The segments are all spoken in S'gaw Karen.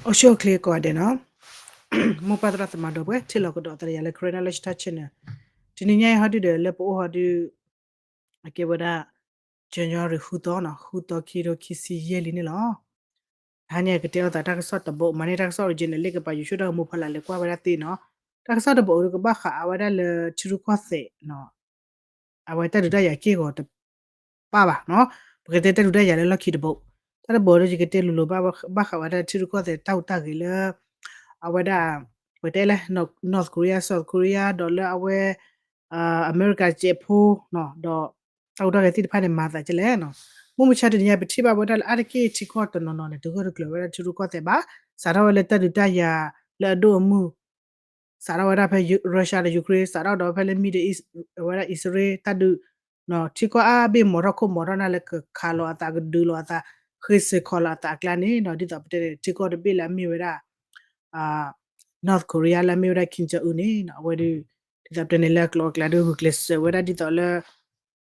အိၣ်ဆူၣ်အိၣ်ချ့ကိးဂၤဒဲးနီၤ, မိၢ်ပၢ်သရၣ်သမါဒီပုၢ်ဝဲၢ် ထံၣ်လိာ်ကဒီးသရၣ်ယၤလၢ Karen Knowledge Talk Channel. တနံၤညါအံၤဟီဒုဒီး လၢပအိၣ်ဟီဒု အကဲဝဲဒၣ် January ဃုသီနီၤ, ဃုသီ ခံကထိခံဆံယဲၢ်လံန့ၣ်လီၤ. တဟါညါကတဲလိာ်သးတၢ်ကစီၣ်တဘိ မၤန့ၢ်တၢ်ကစီၣ် original လၢကပာ်ယိၤဆူၣ်တၢ်ဂီၤမူဖီလာ်လဲၤကွၢ်ဝဲဒၣ်သ့နီၤ. တၢ်ကစီၣ်တဘိအံၤဒု ကဘၣ်ဃးအဝဲဒၣ်လၢထံရူၢ်ကီၢ်သဲးနီၤ အဝဲတၢ်ဒုးတၢ်ယၤက့ၢ်ဂီၤတပၣ်ဘၣ်နီၤ, ပကတဲတၢ်ဒုးတၢ်ယၤလၢလီၢ်ခံတဘိ, တၢ်တဘိဒီး ယကတဲလိၤလိၤဘၣ် ဘၣ်ဃးဝဲဒၣ်ထံရူၢ်ကီၢ်သဲးတၢ်ဟူးတၢ်ဂဲၤလၢ အဝဲဒၣ် ပကတဲလၢ North Korea South Korea ဒီးလၢအဝဲ အမဲရကၤစဲးဖိ ဒီး တၢ်ဟူးတၢ်ဂဲၤသ့ၣ်တဖၣ်န့ၣ် မၤသးကလဲၣ်နီၤ. မုၢ်မဆါတနံၤညါ ပထံၣ်ဘၣ်ဝဲဒၣ်လၢအါတက့ၢ်ထံကီၢ်တနီၤနီၤန့ၣ် တဂၢၢ်တကျၢၤဝဲဒၣ်ထံရူၢ်ကီၢ်သဲးဘၣ်, စးထီၣ်ဝဲလၢတၢ်ဒုးတၢ်ယၤလၢအဒိၣ်အမုၢ် စးထီၣ်ဝဲဒၣ်ဖဲ Russia ဒီး Ukraine စးထီၣ်ဒီးဖဲလၢ Middle East ဝဲဒၣ်အံၣ်စရ့လးတၢ်ဒုး ထံကီၢ်အါဘ့ၣ်မီၤထီၣ်ခိၣ်မီၤထီၣ်နၢ်လၢကခးလီၤအသးကဒုးလီၤအသး ဃ့စ့ၢ်ခီးလီၤအသးအကျါန့ၣ်နီၤ, ဒ်သိးပတဲန့ၣ် ထံကီၢ်တဘ့ၣ်လၢအမ့ၢ်ဝဲဒၣ် North Korea လၢအမ့ၢ်ဝဲဒၣ် Kim Jong Un န့ၣ်နီၤ, အဝဲဒၣ် ဒ်သိးပတဲန့ၣ်လၢအကျိၤအကျဲဒု ဂုာ်ကျဲးစၢးဝဲဒၣ်ဒ်သိးလၢ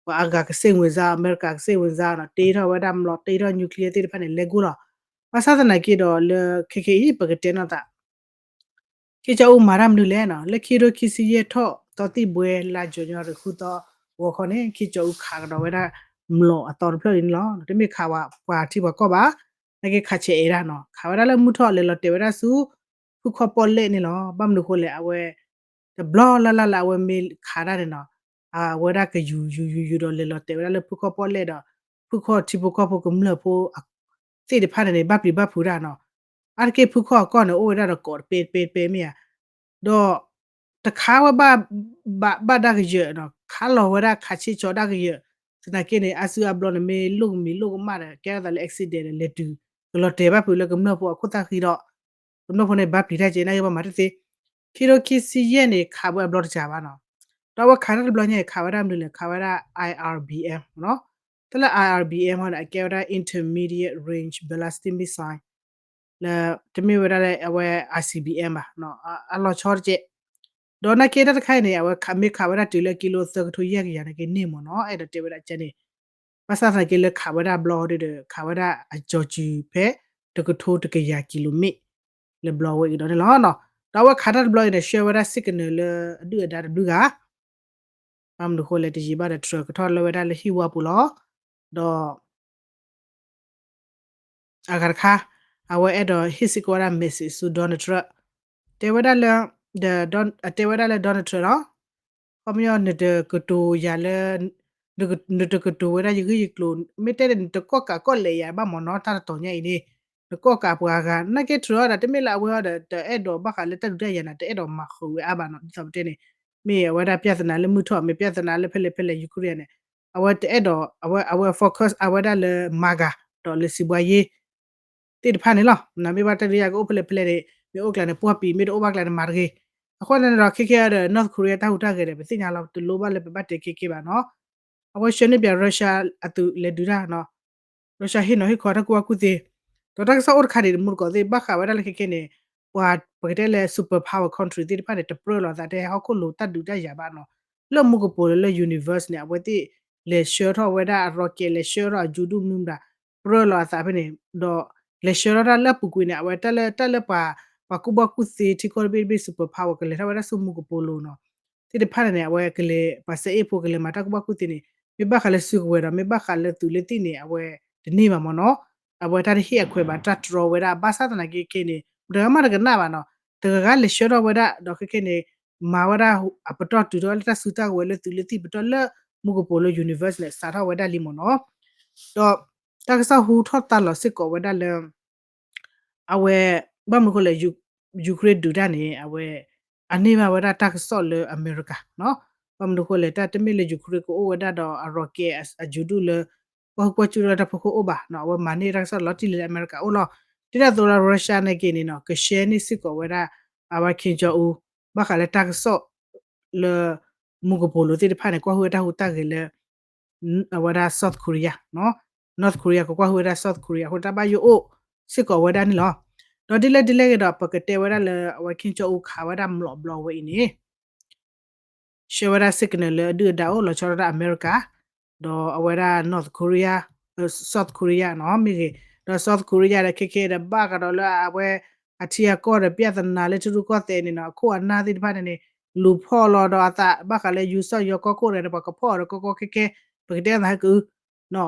ပှၤအါဂၤကစ့ၣ်ဝင်စား အမဲရကၤကစ့ၣ်ဝင်စားနီၤ, တ့ထီၣ်ဝဲဒၣ်မျိာ် တ့ထီၣ် nuclear သ့ၣ်တဖၣ်န့ၣ် လဲၤကိၢ်လီၤ. ဘၣ်ဆၣ်သနာ်က့ဒီးလၢခဲခဲအံၤ ပကတဲနီၢ်သး Kim Jong Un မၤတၢ်မနုၤလဲၣ်နီၤ, လၢခံကထိခံဆံယဲၢ်ထီၣ် သီသံၣ်ဘှဲလါ January ဃုသီ ဂီၤခီန့ၣ် Kim Jong Un ခးကဒီးဝဲဒၣ်မျိာ်အသီတဖျၢၣ်လံန့ၣ်လီၤ. တမ့ၢ်ခးဝဲပှၤထံပှၤကီၢ်ဘၣ်, နာ်က့ခးဆဲးအဲၣ်ဒၣ်နီၤ, ခးဝဲဒၣ်လၢမုၢ်ထီၣ်လဲၤလီၤတဲာ်ဝဲဒၣ်ဆူ ဖုခီၣ်ပီၣ်လဲၣ်န့ၣ်လီၤ. ဘၣ်မနုၤဃိလဲၣ် အဝဲ တဘျီလၢ်လၢ်လၢအဝဲမ့ၢ်ခးတၢ်န့ၣ်နီၤ, အဝဲဒၣ်ကယူၤယူၤယူၤယူၤဒီးလဲၤလီၤတဲာ်ဝဲဒၣ်လၢဖုခီၣ်ပီၣ်လဲၣ်ဒီး ဖုခီၣ်ထံဖိကီၢ်ဖိကမျၢၢ်ဖိသ့ၣ်တဖၣ်န့ၣ်န့ၣ် ဘၣ်ပျံၤဘၣ်ဖုးတၢ်နီၤ. အါတက့ၢ်ဖုခီၣ်အကီၢ်န့ၣ် အိၣ်ဝဲဒၣ်ဒီးကိးတပဲတပဲတပဲမ့ၢ်ဧါ, ဒီးတခးဝဲဘၣ် ဘၣ်ဒၣ်ကယၢၢ်နီၤ, ခးလီၤဝဲဒၣ်ခးဆ့ကၠီဒၣ်ကယၢၢ်, သနာ်က့န့ၣ် အါစုအါဘျီန့ၣ် မ့ၢ်လိၣ်ကမံၤလိၣ်ကမၣ်ဒီး ကဲထီၣ်သးလၢ accident ဒီးလဲၤတုၤ ကလီၤတဲာ်ဘၣ်ဖုးလၢကမျၢၢ်ဖိအခိၣ်သၣ်ဃံဒီး ကမျၢၢ်ဖိန့ၣ် ဘၣ်ပျံၤတၢ်ကဲ နာ်က့ဘၣ်မၤတသ့. ခံကထိခံဆံယဲၢ်န့ၣ် ခးဝဲအဘျီတစှၤဘၣ်နီၤ. ဒီးအဝဲခးတၢ်တဘျီညါအံၤ ခးဝဲဒၣ်မနုၤလဲၣ်, ခးဝဲဒၣ် I R B M နီၤ. တၢ်လၢ I R B M ဟီန့ၣ် အကဲဝဲဒၣ် Intermediate Range Ballistic Missile လၢ တမ့ၢ်ဝဲဒၣ်လၢအဝဲ I C B M ဘၣ်, အလီၤဆီတကဲး. ဒီးနာ်က့တၢ်တခါအံၤန့ၣ် အဝဲမ့ၢ်ခးဝဲဒၣ်တုၤလၢကံလိသၢကထိယဲၢ်ကယၤနာ်က့န့ၣ်မ့ၢ်နီၤ, အဲၣ်ဒိးတဲဝဲဒၣ်ကဲန့ၣ် ဘၣ်ဆၣ်သနာ်က့လၢခးဝဲဒၣ်ဘျီဒီး ခးဝဲဒၣ်အကၠီၤစုၤဖဲ တကထိတကယၤ kilometer လၢဘျီဝဲအံၤဒီးန့ၣ်လီၤ. ဒီးအဝဲခးတၢ်တဘျီအံၤန့ၣ် ဆှၢဝဲဒၣ် signal လၢအဒုၣ်အဒါတဘျုးဂၤ ဘၣ်မနုၤဃိလဲၣ် တယံာ်ဘၣ်ဒီး တြၢၤကထီၣ်လၢဝဲဒၣ်လၢဟံၣ်ဝါပူၤလီၤ. ဒီး အဂၤတခါ အဝဲအဲၣ်ဒိးဟ့ၣ်စ့ၢ်ကီးဝဲဒၣ် message ဆူ Donald Trump တဲဝဲဒၣ်လၢ ဒီး တဲဝဲဒၣ်လၢ Donald Trump လီၤ. ခီပညီ နတကတိၤယၤလၢ နတကတိၤဝဲဒၣ်ယဂ့ၢ်ယကျိၤ မ့ၢ်တဲန့ၣ် နတကီၣ်ကးကီၣ်လဲာ်ယၤဘၣ်မ့ၢ်နီၤ, တၢ်တတီၤညါအံၤန့ၣ် နကီၣ်ကးပှၤဂၤ နာ်က့ Trump ဒီး တမ့ၢ်လၢအဝဲဒီး တအဲၣ်ဒိးဘၣ်ဃးလၢတၢ်ဒုးတၢ်ယၤန့ၣ် တအဲၣ်ဒိးမၤဃုာ်ဝဲအါဘၣ်နီၤ, ဒ်သိးပတဲန့ၣ် မ့ၢ်အဝဲဒၣ် ပြဿနာ လၢမုၢ်ထီၣ် မ့ၢ် ပြဿနာ လၢဖဲလဲၣ်ဖဲလဲၣ် Ukraine န့ၣ် အဝဲတအဲၣ်ဒိး အဝဲ အဝဲ focus အဝဲဒၣ်လၢ MAGA ဒီးလၢစံးဘှါယ့ သ့ၣ်တဖၣ်န့ၣ်လီၤ. မ့ၢ်ဘၣ်တၢ်ဒုးတၢ်ယၤကအိၣ်ဖဲလဲၣ်ဖဲလဲၣ်န့ၣ် မ့ၢ်အိၣ်ကျါန့ၣ် ပှီၢ်ပံၤ မ့ၢ်တအိၣ်ဘၣ်ကျါန့ၣ် မၤတဂ့ၤ. အဃိန့ၣ်ဒီး ခဲကဲဒီး North Korea တၢ်ဟူးတၢ်ဂဲၤဒီး ပသ့ၣ်ညါလီၤ တလိၣ်ဘၣ်လၢပဘၣ်တဲခဲကဲဘၣ်နီၤ. အဝဲဆှၢန့ၢ်ပၠး Russia အသုးလဲၤဒုးတၢ်နီၤ, Russia ဟ့ၣ်နီၤဟ့ၣ်ခီတၢ်ကူၣ်ဘၣ်ကူၣ်သ့, ဒီးတၢ်ကစီၣ်အိၣ်တခါန့ၣ် မူတကိးသ့ၣ် ဘၣ်ဃးဝဲဒၣ်လၢခဲကဲန့ၣ် ပှၤပကတဲလၢ super power country သ့ၣ်တဖၣ်န့ၣ် တပြၢလိာ်အသးထဲဟီၣ်ခိၣ်လိၤတၢ်ဒုးတၢ်ယၤဘၣ်နီၤ. လၢမူကပိာ်လိၤလၢ universe န့ၣ် အဝဲသ့ၣ်လဲၤဆှၢထီၣ်ဝဲဒၣ်အ rocket လဲၤဆှၢထီၣ်အယူၤဒူၣ်မနုၤမတၤ ပြၢလိာ်အသးဖဲန့ၣ် ဒီးလဲၤဆှၢထီၣ်တၢ်လၢအပူၤကွံာ်န့ၣ် အဝဲတၢ်လၢ တၢ်လၢပှၤ ပှၤကူၣ်ဘၣ်ကူၣ်သ့ထံကီၢ်တဘ့ၣ်တဘ့ၣ် super power ကလဲၤထီၣ်ဝဲဒၣ်ဆူမူကပိာ်လိၤနီၤ သ့ၣ်တဖၣ်န့ၣ် အဝဲကလဲၤ ပှၤစဲအ့ၣ်ဖိကလဲၤမၤတၢ်ကူၣ်ဘၣ်ကူၣ်သ့န့ၣ် မ့ၢ်ဘၣ်ဃးလၢစုကဝဲၤဒီး မ့ၢ်ဘၣ်ဃးလၢသုးလၢသံၣ်န့ၣ် အဝဲတန့ၢ်ဘၣ်မ့ၢ်နီၤ. အဝဲတၢ်တဟ့ၣ်အခွဲးဘၣ် တၢ်တြီဝဲဒၣ် ဘၣ်ဆၣ်သနာ်က့ခဲန့ၣ် တဂၤမးတကနၣ်ဘၣ်နီၤ. တဂၤဂၤလဲၤဆှၢထီၣ်ဝဲဒၣ် ဒီးခဲခဲန့ၣ် မၤဝဲဒၣ်အပတီၢ်တုၤထီၣ်လၢတၢ်စုတၢ်ကဝဲၤလၢသုးလၢသံၣ်ပတီၢ်လၢမူကပိာ်လိၤ universe န့ၣ် စးထီၣ်ဝဲဒၣ်လံမ့ၢ်နီၤ. ဒီးတၢ်ကစီၣ်ဟူထီၣ်သါလီၤစ့ၢ်ကီးဝဲဒၣ်လၢ အဝဲ ဘၣ်မနုၤဃိလဲၣ် Ukraine ဒုးတၢ်န့ၣ် အဝဲ အန့ၢ်ဘၣ်ဝဲဒၣ်တၢ်ကစီၣ်လၢအမဲရကၤနီၤ. ဘၣ်မနုၤဃိလဲၣ် တၢ်တမ့ၢ်လၢ Ukraine ကအိၣ်ဝဲဒၣ်ဒီးအ rocket အယူၤဒူၣ်လၢ ကွၢ်ဟုၣ်ကွၢ်စူၣ်လၢတၢ်ဖီခိၣ်အိၣ်ဘၣ်နီၤ. အဝဲမၤန့ၢ်တၢ်ကစီၣ်လီၤတံၢ်လၢအမဲရကၤအိၣ်လီၤ. ဒ်န့ၣ်အသိးလီၤ Russia နာ်က့န့ၣ်နီၤ ကရှဲန့ၢ်စ့ၢ်ကီးဝဲဒၣ် အဝဲ Kim Jong Un ဘၣ်ဃးလၢတၢ်ကစီၣ်လၢ မူကပိာ်လိၤသ့ၣ်တဖၣ်န့ၣ် ကွၢ်ဟုၣ်ဝဲတၢ်ဟူးတၢ်ဂဲၤလၢ အဝဲဒၣ် South Korea နီၤ, North Korea ကကွၢ်ဟုၣ်ဝဲဒၣ် South Korea အဃိတၢ်ဘၣ်ယိၣ်အိၣ်စ့ၢ်ကီးဝဲဒၣ်န့ၣ်လီၤ. ဒီးဒ်လဲၣ်ဒ်လဲၣ်ဂ့ၤဒီး ပကတဲဝဲဒၣ်လၢအဝဲ Kim Jong Un ခးဝဲဒၣ်မျိာ်ဘျီဝဲအံၤန့ၣ် ဆှၢဝဲဒၣ် signal လၢအဒုၣ်အဒါအိၣ်လီၤဆီဒၣ်တၢ်အမဲရကၤ ဒီးအဝဲဒၣ် North Korea, South Korea နီၤ မ့ၢ်ဂ့ၤ, ဒီး South Korea ဒီးခဲခဲဒီးဘၣ်ကဒီးလၢအဝဲ အထံအကီၢ်ဒီး ပြဿနာလၢထံရူၢ်ကီၢ်သဲးန့ၣ်နီၤ အခိၣ်အနၢ်သ့ၣ်တဖၣ်န့ၣ်န့ၣ် လူၤဖီၣ်လီၤဒီးအသး ဘၣ်ဃးလၢယူၤစီၣ်ယီၤကီၢ်ခိၣ်န့ၣ် ပှၤကဖီၣ်အီၤဒီးကီကီခဲခဲ ပကတဲအသးဟဲကအု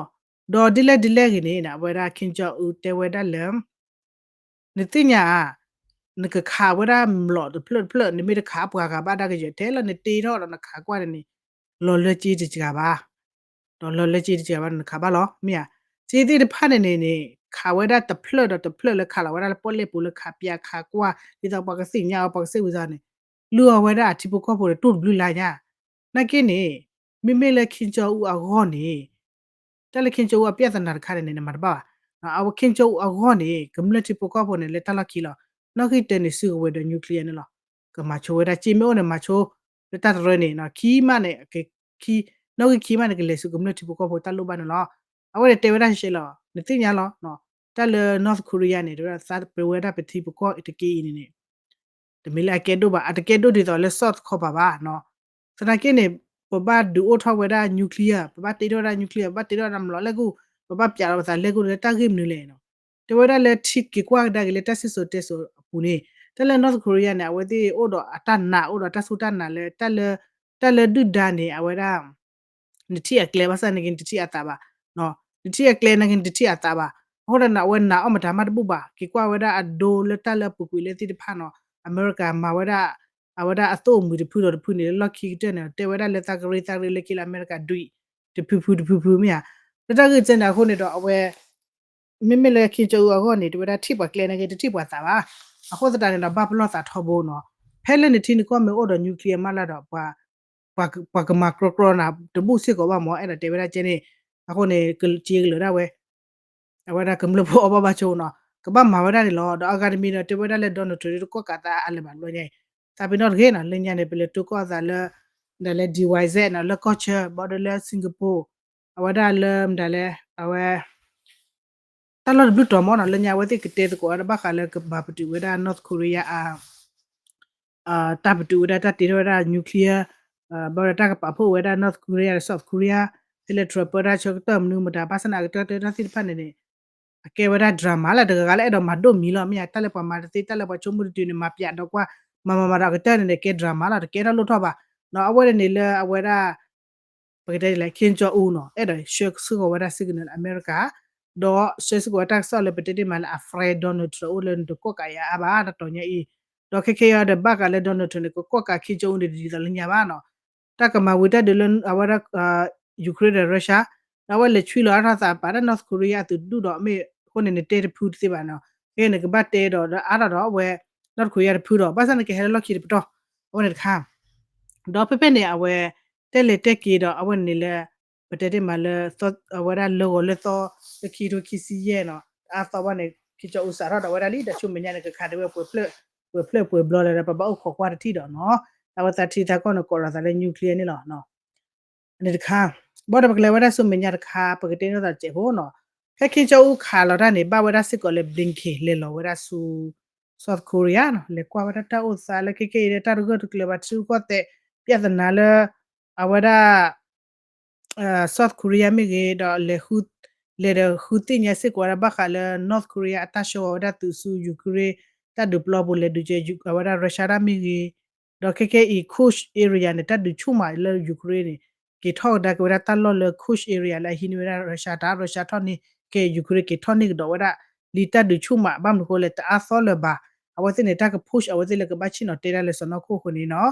ဒီးဒ်လဲၣ်ဒ်လဲၣ်ဂ့ၤန့ၣ် အဝဲဒၣ် Kim Jong Un တဲဝဲဒၣ်လၢ နသ့ၣ်ညါဧါ, နကခးဝဲဒၣ်မျိာ်တဖျၢၣ်တဖျၢၣ် နမ့ၢ်တခးပှၤဂၤဘၣ်ဒၣ်ကယဲၢ် ထဲလၢနတ့ထီၣ်ဒီးနခးကွၢ်န့ၣ်န့ၣ် လီၤလၢက့တစှၤဘ၁း, ဒီးလီၤလၢက့တစှၤဘၣ်ဒီးနခးဘၣ်လီၤ မ့ၢ်ဧါ. က့သ့ၣ်တဖၣ်န့ၣ်န့ၣ်န့ၣ် ခးဝဲဒၣ်တဖျၢၣ်ဒီးတဖျၢၣ်လၢခးလီၤဝဲဒၣ်လၢပီၣ်လဲၣ်ပူၤလၢခးပၠးခးကွၢ် ဒ်သိးပှၤကသ့ၣ်ညါအီၤ ပှၤကစံးဝံၤသးန့ၣ် လုၢ်အီၤဝဲဒၣ်အထံဖိကီၢ်ဖိဒီးတိၢ်တဘျုးလါညါ နာ်က့န့ၣ် မ့မ့ၢ်လၢ Kim Jong Un အဂီၢ်န့ၣ် တၢ်လၢ Kim Jong Un အပြဿနာတခါန့ၣ်န့ၣ် နမၤတဘၣ်ဘၣ်. အဝဲ Kim Jong Un အဂီၢ်န့ၣ် ကမျၢၢ်ထံဖိကီၢ်ဖိန့ၣ် လၢတၢ်လီၢ်ခံလီၤ. နီၣ်ဂံၢ်တၢန့ၣ် စုကဝဲၤဒီး nuclear န့ၣ်လီၤ. ကမၤဆိဝဲဒၣ် က့မ့ၢ်အိၣ်န့ၣ် မၤဆိ လၢတၢ်တရၢန့ၣ် ခံမးန့ၣ် နီၣ်ဂံၢ်ခံမးန့ၣ် ကလဲၤဆူကမျၢၢ်ထံဖိကီၢ်ဖိတၢ်လိၣ်ဘၣ်န့ၣ်လီၤ. အဝဲန့ၣ်တဲဝဲဒၣ်ရှဲရှဲလီၤ နသ့ၣ်ညါလီၤ. တၢ်လၢ North Korea န့ၣ် တဲဝဲဒၣ်သးပဝဲဒၣ်ပထံပကီၢ်တက့အံၤန့ၣ်န့ၣ် တမ့ၢ်လၢအကဲဒိၣ်ဘၣ် အတကဲဒိၣ်ဒ်သိးလၢ South တခီပၤဘၣ်နီၤ. သနာ်က့န့ၣ် ပဘၣ်ဒုးအိၣ်ထီၣ်ဝဲဒၣ် nuclear ပဘၣ်တ့ထီၣ်ဝဲဒၣ် nuclear ပဘၣ်တ့ထီၣ်ဝဲဒၣ်မျိာ်လဲၣ်ဂိၢ် ပဘၣ်ပၠးလီၤပသးလဲၣ်ဂိၢ်လၢတၢ်ဂ့ၢ်မနုၤလဲၣ်နီၤ. တဲဝဲဒၣ်လၢထံက့ၤကွၢ်ကဒါက့ၤလၢတၢ်စံၣ်စိၤတဲစိၤအပူၤန့ၣ် တၢ်လၢ North Korea န့ၣ် အဝဲသ့ၣ်အိၣ်ဒီးအတၢ်နာ် အိၣ်ဒီးတၢ်စူၢ်တၢ်နာ်လၢ တၢ်လၢဒုၣ်ဒါန့ၣ် အဝဲဒၣ် နထံၣ်အကျဲဘၣ်ဆၣ်နာ်က့နတထံၣ်အသးဘၣ်. နထံၣ်အကျဲနာ်က့နတထံၣ်အသးဘၣ်. အဃိဒီးန့ၣ် အဝဲနာ်အီၣ်မတၤမးတဘူၣ်ဘၣ် က့ၤကွၢ်ဝဲဒၣ်အဒိလၢတၢ်လၢအပူၤကွံာ်လၢသ့ၣ်တဖၣ်နီၤ အမဲရကၤမၤဝဲဒၣ် အဝဲဒၣ်အသိၣ်အမှံၤတဖုဒီးတဖုန့ၣ် လၢလီၢ်ခံကတၢၢ်န့ၣ် တဲဝဲဒၣ်လၢသးကရ့သးရ့လၢခံလၢအမဲရကၤဒုး တဖုဖုတဖုဖုမ့ၢ်ဧါ. လၢတၢ်ဂ့ၢ်ကဲန့ၣ်အဃိန့ၣ်ဒီး အဝဲ မ့မ့ၢ်လၢ Kim Jong Un အဂီၢ်န့ၣ် တဲဝဲဒၣ်ထံၣ်ပှၤကျဲနာ်က့တထံၣ်ပှၤသးဘၣ်. အဃိသတးန့ၣ်ဒီး ဘၣ်ပလီၢ်သးထီဘိနီၤ. ဖဲလၢနထံနကီၢ်မ့ၢ်အိၣ်ဒီး nuclear မးလၢဒီး ပှၤကမၤကြီကြီနၤတဘူၣ်စ့ၢ်ကီးဘၣ်မ့ၢ် အဲၣ်ဒိးတဲဝဲဒၣ်ကဲန့ၣ်. အဃိန့ၣ် ကက့ကလၢာ်ဒၣ်ဝဲ အဝဲဒၣ်ကမျၢၢ်ဖိအီၣ်ဘၣ်ဘၣ်ဆိနီၤ ကဘၣ်မၤဝဲဒၣ်န့ၣ်လီၤ. ဒီးအဂၤတမံၤဒီး တဲဝဲဒၣ်လၢ Donald Trump တကီၢ်ကးသးအါလၢၤဘၣ်လီၤညါအံၤ သးပ့ၤနီၣ်တဂ့ၤနီၤ လၢညါန့ၣ် ပလဲၤတိကီၢ်သးလၢ မတၤလဲၣ် D Y Z နီၤ လၢကီၢ်ဆၢ ဘၣ်ဒီးလၢ Singapore အဝဲဒၣ်လၢမတၤလဲၣ် အဝဲ တၢ်လီၢ်တဘျုးတီၤမ့ၢ်နီၤ လၢညါအဝဲသ့ၣ်ကတဲသကိးဝဲဒၣ်ဘၣ်ဃးလၢကဘၣ်ပတုာ်ဝဲဒၣ် North Korea အ တၢ်ပတုာ်ဝဲဒၣ်တၢ်တ့ထီၣ်ဝဲဒၣ် nuclear ဘၣ်ဝဲဒၣ်တၢ်ကပာ်ဖှိၣ်ဝဲဒၣ် North Korea ဒီး South Korea သ့ၣ်လၢ Trump ပၢတၢ်ဆၢကတီၢ်မနုၤမတၤ ဘၣ်ဆၣ်န့ၣ် အကတၢၢ်တဲတၢ်သ့ၣ်တဖၣ်န့ၣ်န့ၣ် အကဲဝဲဒၣ် drama လၢတဂၤဂၤလၢအဲၣ်ဒိးမၤဒိၣ်မံၤလီၤ မ့ၢ်ဧါ တၢ်လၢပှၤမၤတသ့ တၢ်လၢပှၤဆိကမိၣ်တတုၤန့ၣ် မၤပၠးဒီးကွၢ် မၤမၤမၤဒီးအကတၢၢ်န့ၣ်န့ၣ် ကဲ drama လီၤ တကဲထီၣ်လိၣ်ထီၣ်ဘၣ်. အဝဲန့ၣ်လၢအဝဲဒၣ် ပကတဲဒ်လဲၣ် Kim Jong Un နီၤ အဲၣ်ဒိးဆှၢစ့ၢ်ကီးဝဲဒၣ် signal လၢအမဲရကၤ ဒီးဆှၢစ့ၢ်ကီးဝဲတၢ်ကစီၣ်လၢပတဲတ့ၢ်မးလၢအ friend Donald Trump အိၣ်လၢနတကီၢ်ကးယၤအါဘၣ် တတီၤညါအံၤ ဒီးခဲခဲအံၤဒီးဘၣ်ဃးလၢ Donald Trump န့ၣ် ကကီၢ်ကး Kim Jong Un ဒ်သိးလၢညါဘၣ်နီၤ တၢ်ကမၤဝံၤတၢ်ဒုးလၢအဝဲဒၣ် Ukraine ဒီး Russia ဒီးအဝဲလဲၤဆွံလီၤအါထီၣ်သးပာ်တၢ် North Korea အသုးဒူၣ်ဒီးမ့ၢ်အဃိန့ၣ် နတဲတဖုတသ့ဘၣ်နီၤ ခဲအံၤန့ၣ်ကဘၣ်တဲဒီးလၢအါထီၣ်ဒီးအဝဲ North Korea တဖုဒီး ဘၣ်ဆၣ်န့ၣ်ကဟဲလၢလီၢ်ခံတပတီၢ် အဝဲန့ၣ်တခါ ဒီးဖဲဖဲန့ၣ် အဝဲ တဲလဲၤတဲက့ၤဒီး အဝဲန့ၣ်လၢ ပတဲတ့ၢ်မးလၢ အဝဲဒၣ်လၢဂီၤလၢသီ လၢခံထိခံဆံယဲၢ်နီၤ တအါသီဘၣ်န့ၣ် ခံကၠီအူစးထီၣ်ဒီး အဝဲဒၣ်လံ ဒီးဆူမဲာ်ညါန့ၣ် ကခးဒံးဝဲပှဲၤဖျၢၣ် ပှဲၤဖျၢၣ်ပှဲၤဘျီလၢ ပဘၣ်အိၣ်ခိးကွၢ်တထံၣ်ဒီးနီၤ အဝဲသးထံသးကီၢ်န့ၣ် ကိးလီၤသးလၢ nuclear န့ၣ်လီၤ. အန့ၣ်တခါ ဘၣ်ဒီးပကလဲၤဝဲဒၣ်ဆူမဲာ်ညါတခါ ပကတဲနီၣ်သးတစဲးဖိနီၤ ဖဲခံကၠီအူခးလီၤတၢ်န့ၣ် ဘၣ်ဝဲဒၣ်စ့ၢ်ကီးလၢ Blinken လဲၤလီၤဝဲဒၣ်ဆူ South Korea နီၤ လဲၤကွၢ်ဝဲဒၣ်တၢ်အိၣ်သးလၢခဲခဲအံၤလၢတၢ်တဂၢၢ်တကျၢၤဘၣ်ထံရူၢ်ကီၢ်သဲး ပြဿနာလၢ အဝဲဒၣ် South Korea မ့ၢ်ဂ့ၤ ဒီးလဲၤဃု လဲၤဒီးဃုသ့ၣ်ညါစ့ၢ်ကီးဝဲဒၣ်ဘၣ်ဃးလၢ North Korea အတၢ်ဆှၢအီၤဝဲဒၣ်သုးဆူ Ukraine တၢ်ဒုးပျီပူၤလဲၤဒုးကဲ အဝဲဒၣ် Russia တၢ်မ့ၢ်ဂ့ၤ ဒီးခဲခဲအံၤ Kursk area န့ၣ် တၢ်ဒုးဆူၣ်မးလၢ Ukraine န့ၣ် က့ၤထီၣ်ကဒါက့ၤဝဲဒၣ်တၢ်လီၢ်လၢ Kursk area လၢအဟံးန့ၢ်ဝဲဒၣ် Russia တၢ် Russia ထီၣ်န့ၢ်က့ၤ Ukraine က့ၤထီၣ်န့ၢ်ကဒီးဝဲဒၣ် လံတၢ်ဒုးဆူၣ်မး ဘၣ်မနုၤဃိလဲၣ် တအါသီလၢၤဘၣ် အဝဲသ့ၣ်န့ၣ် တၢ်က push အဝဲသ့ၣ်လၢကဘၣ်ဆ့ၣ်နီၤတဲဒၣ်လၢစီၢ်နီၤခိၣ်အဃိန့ၣ်နီၤ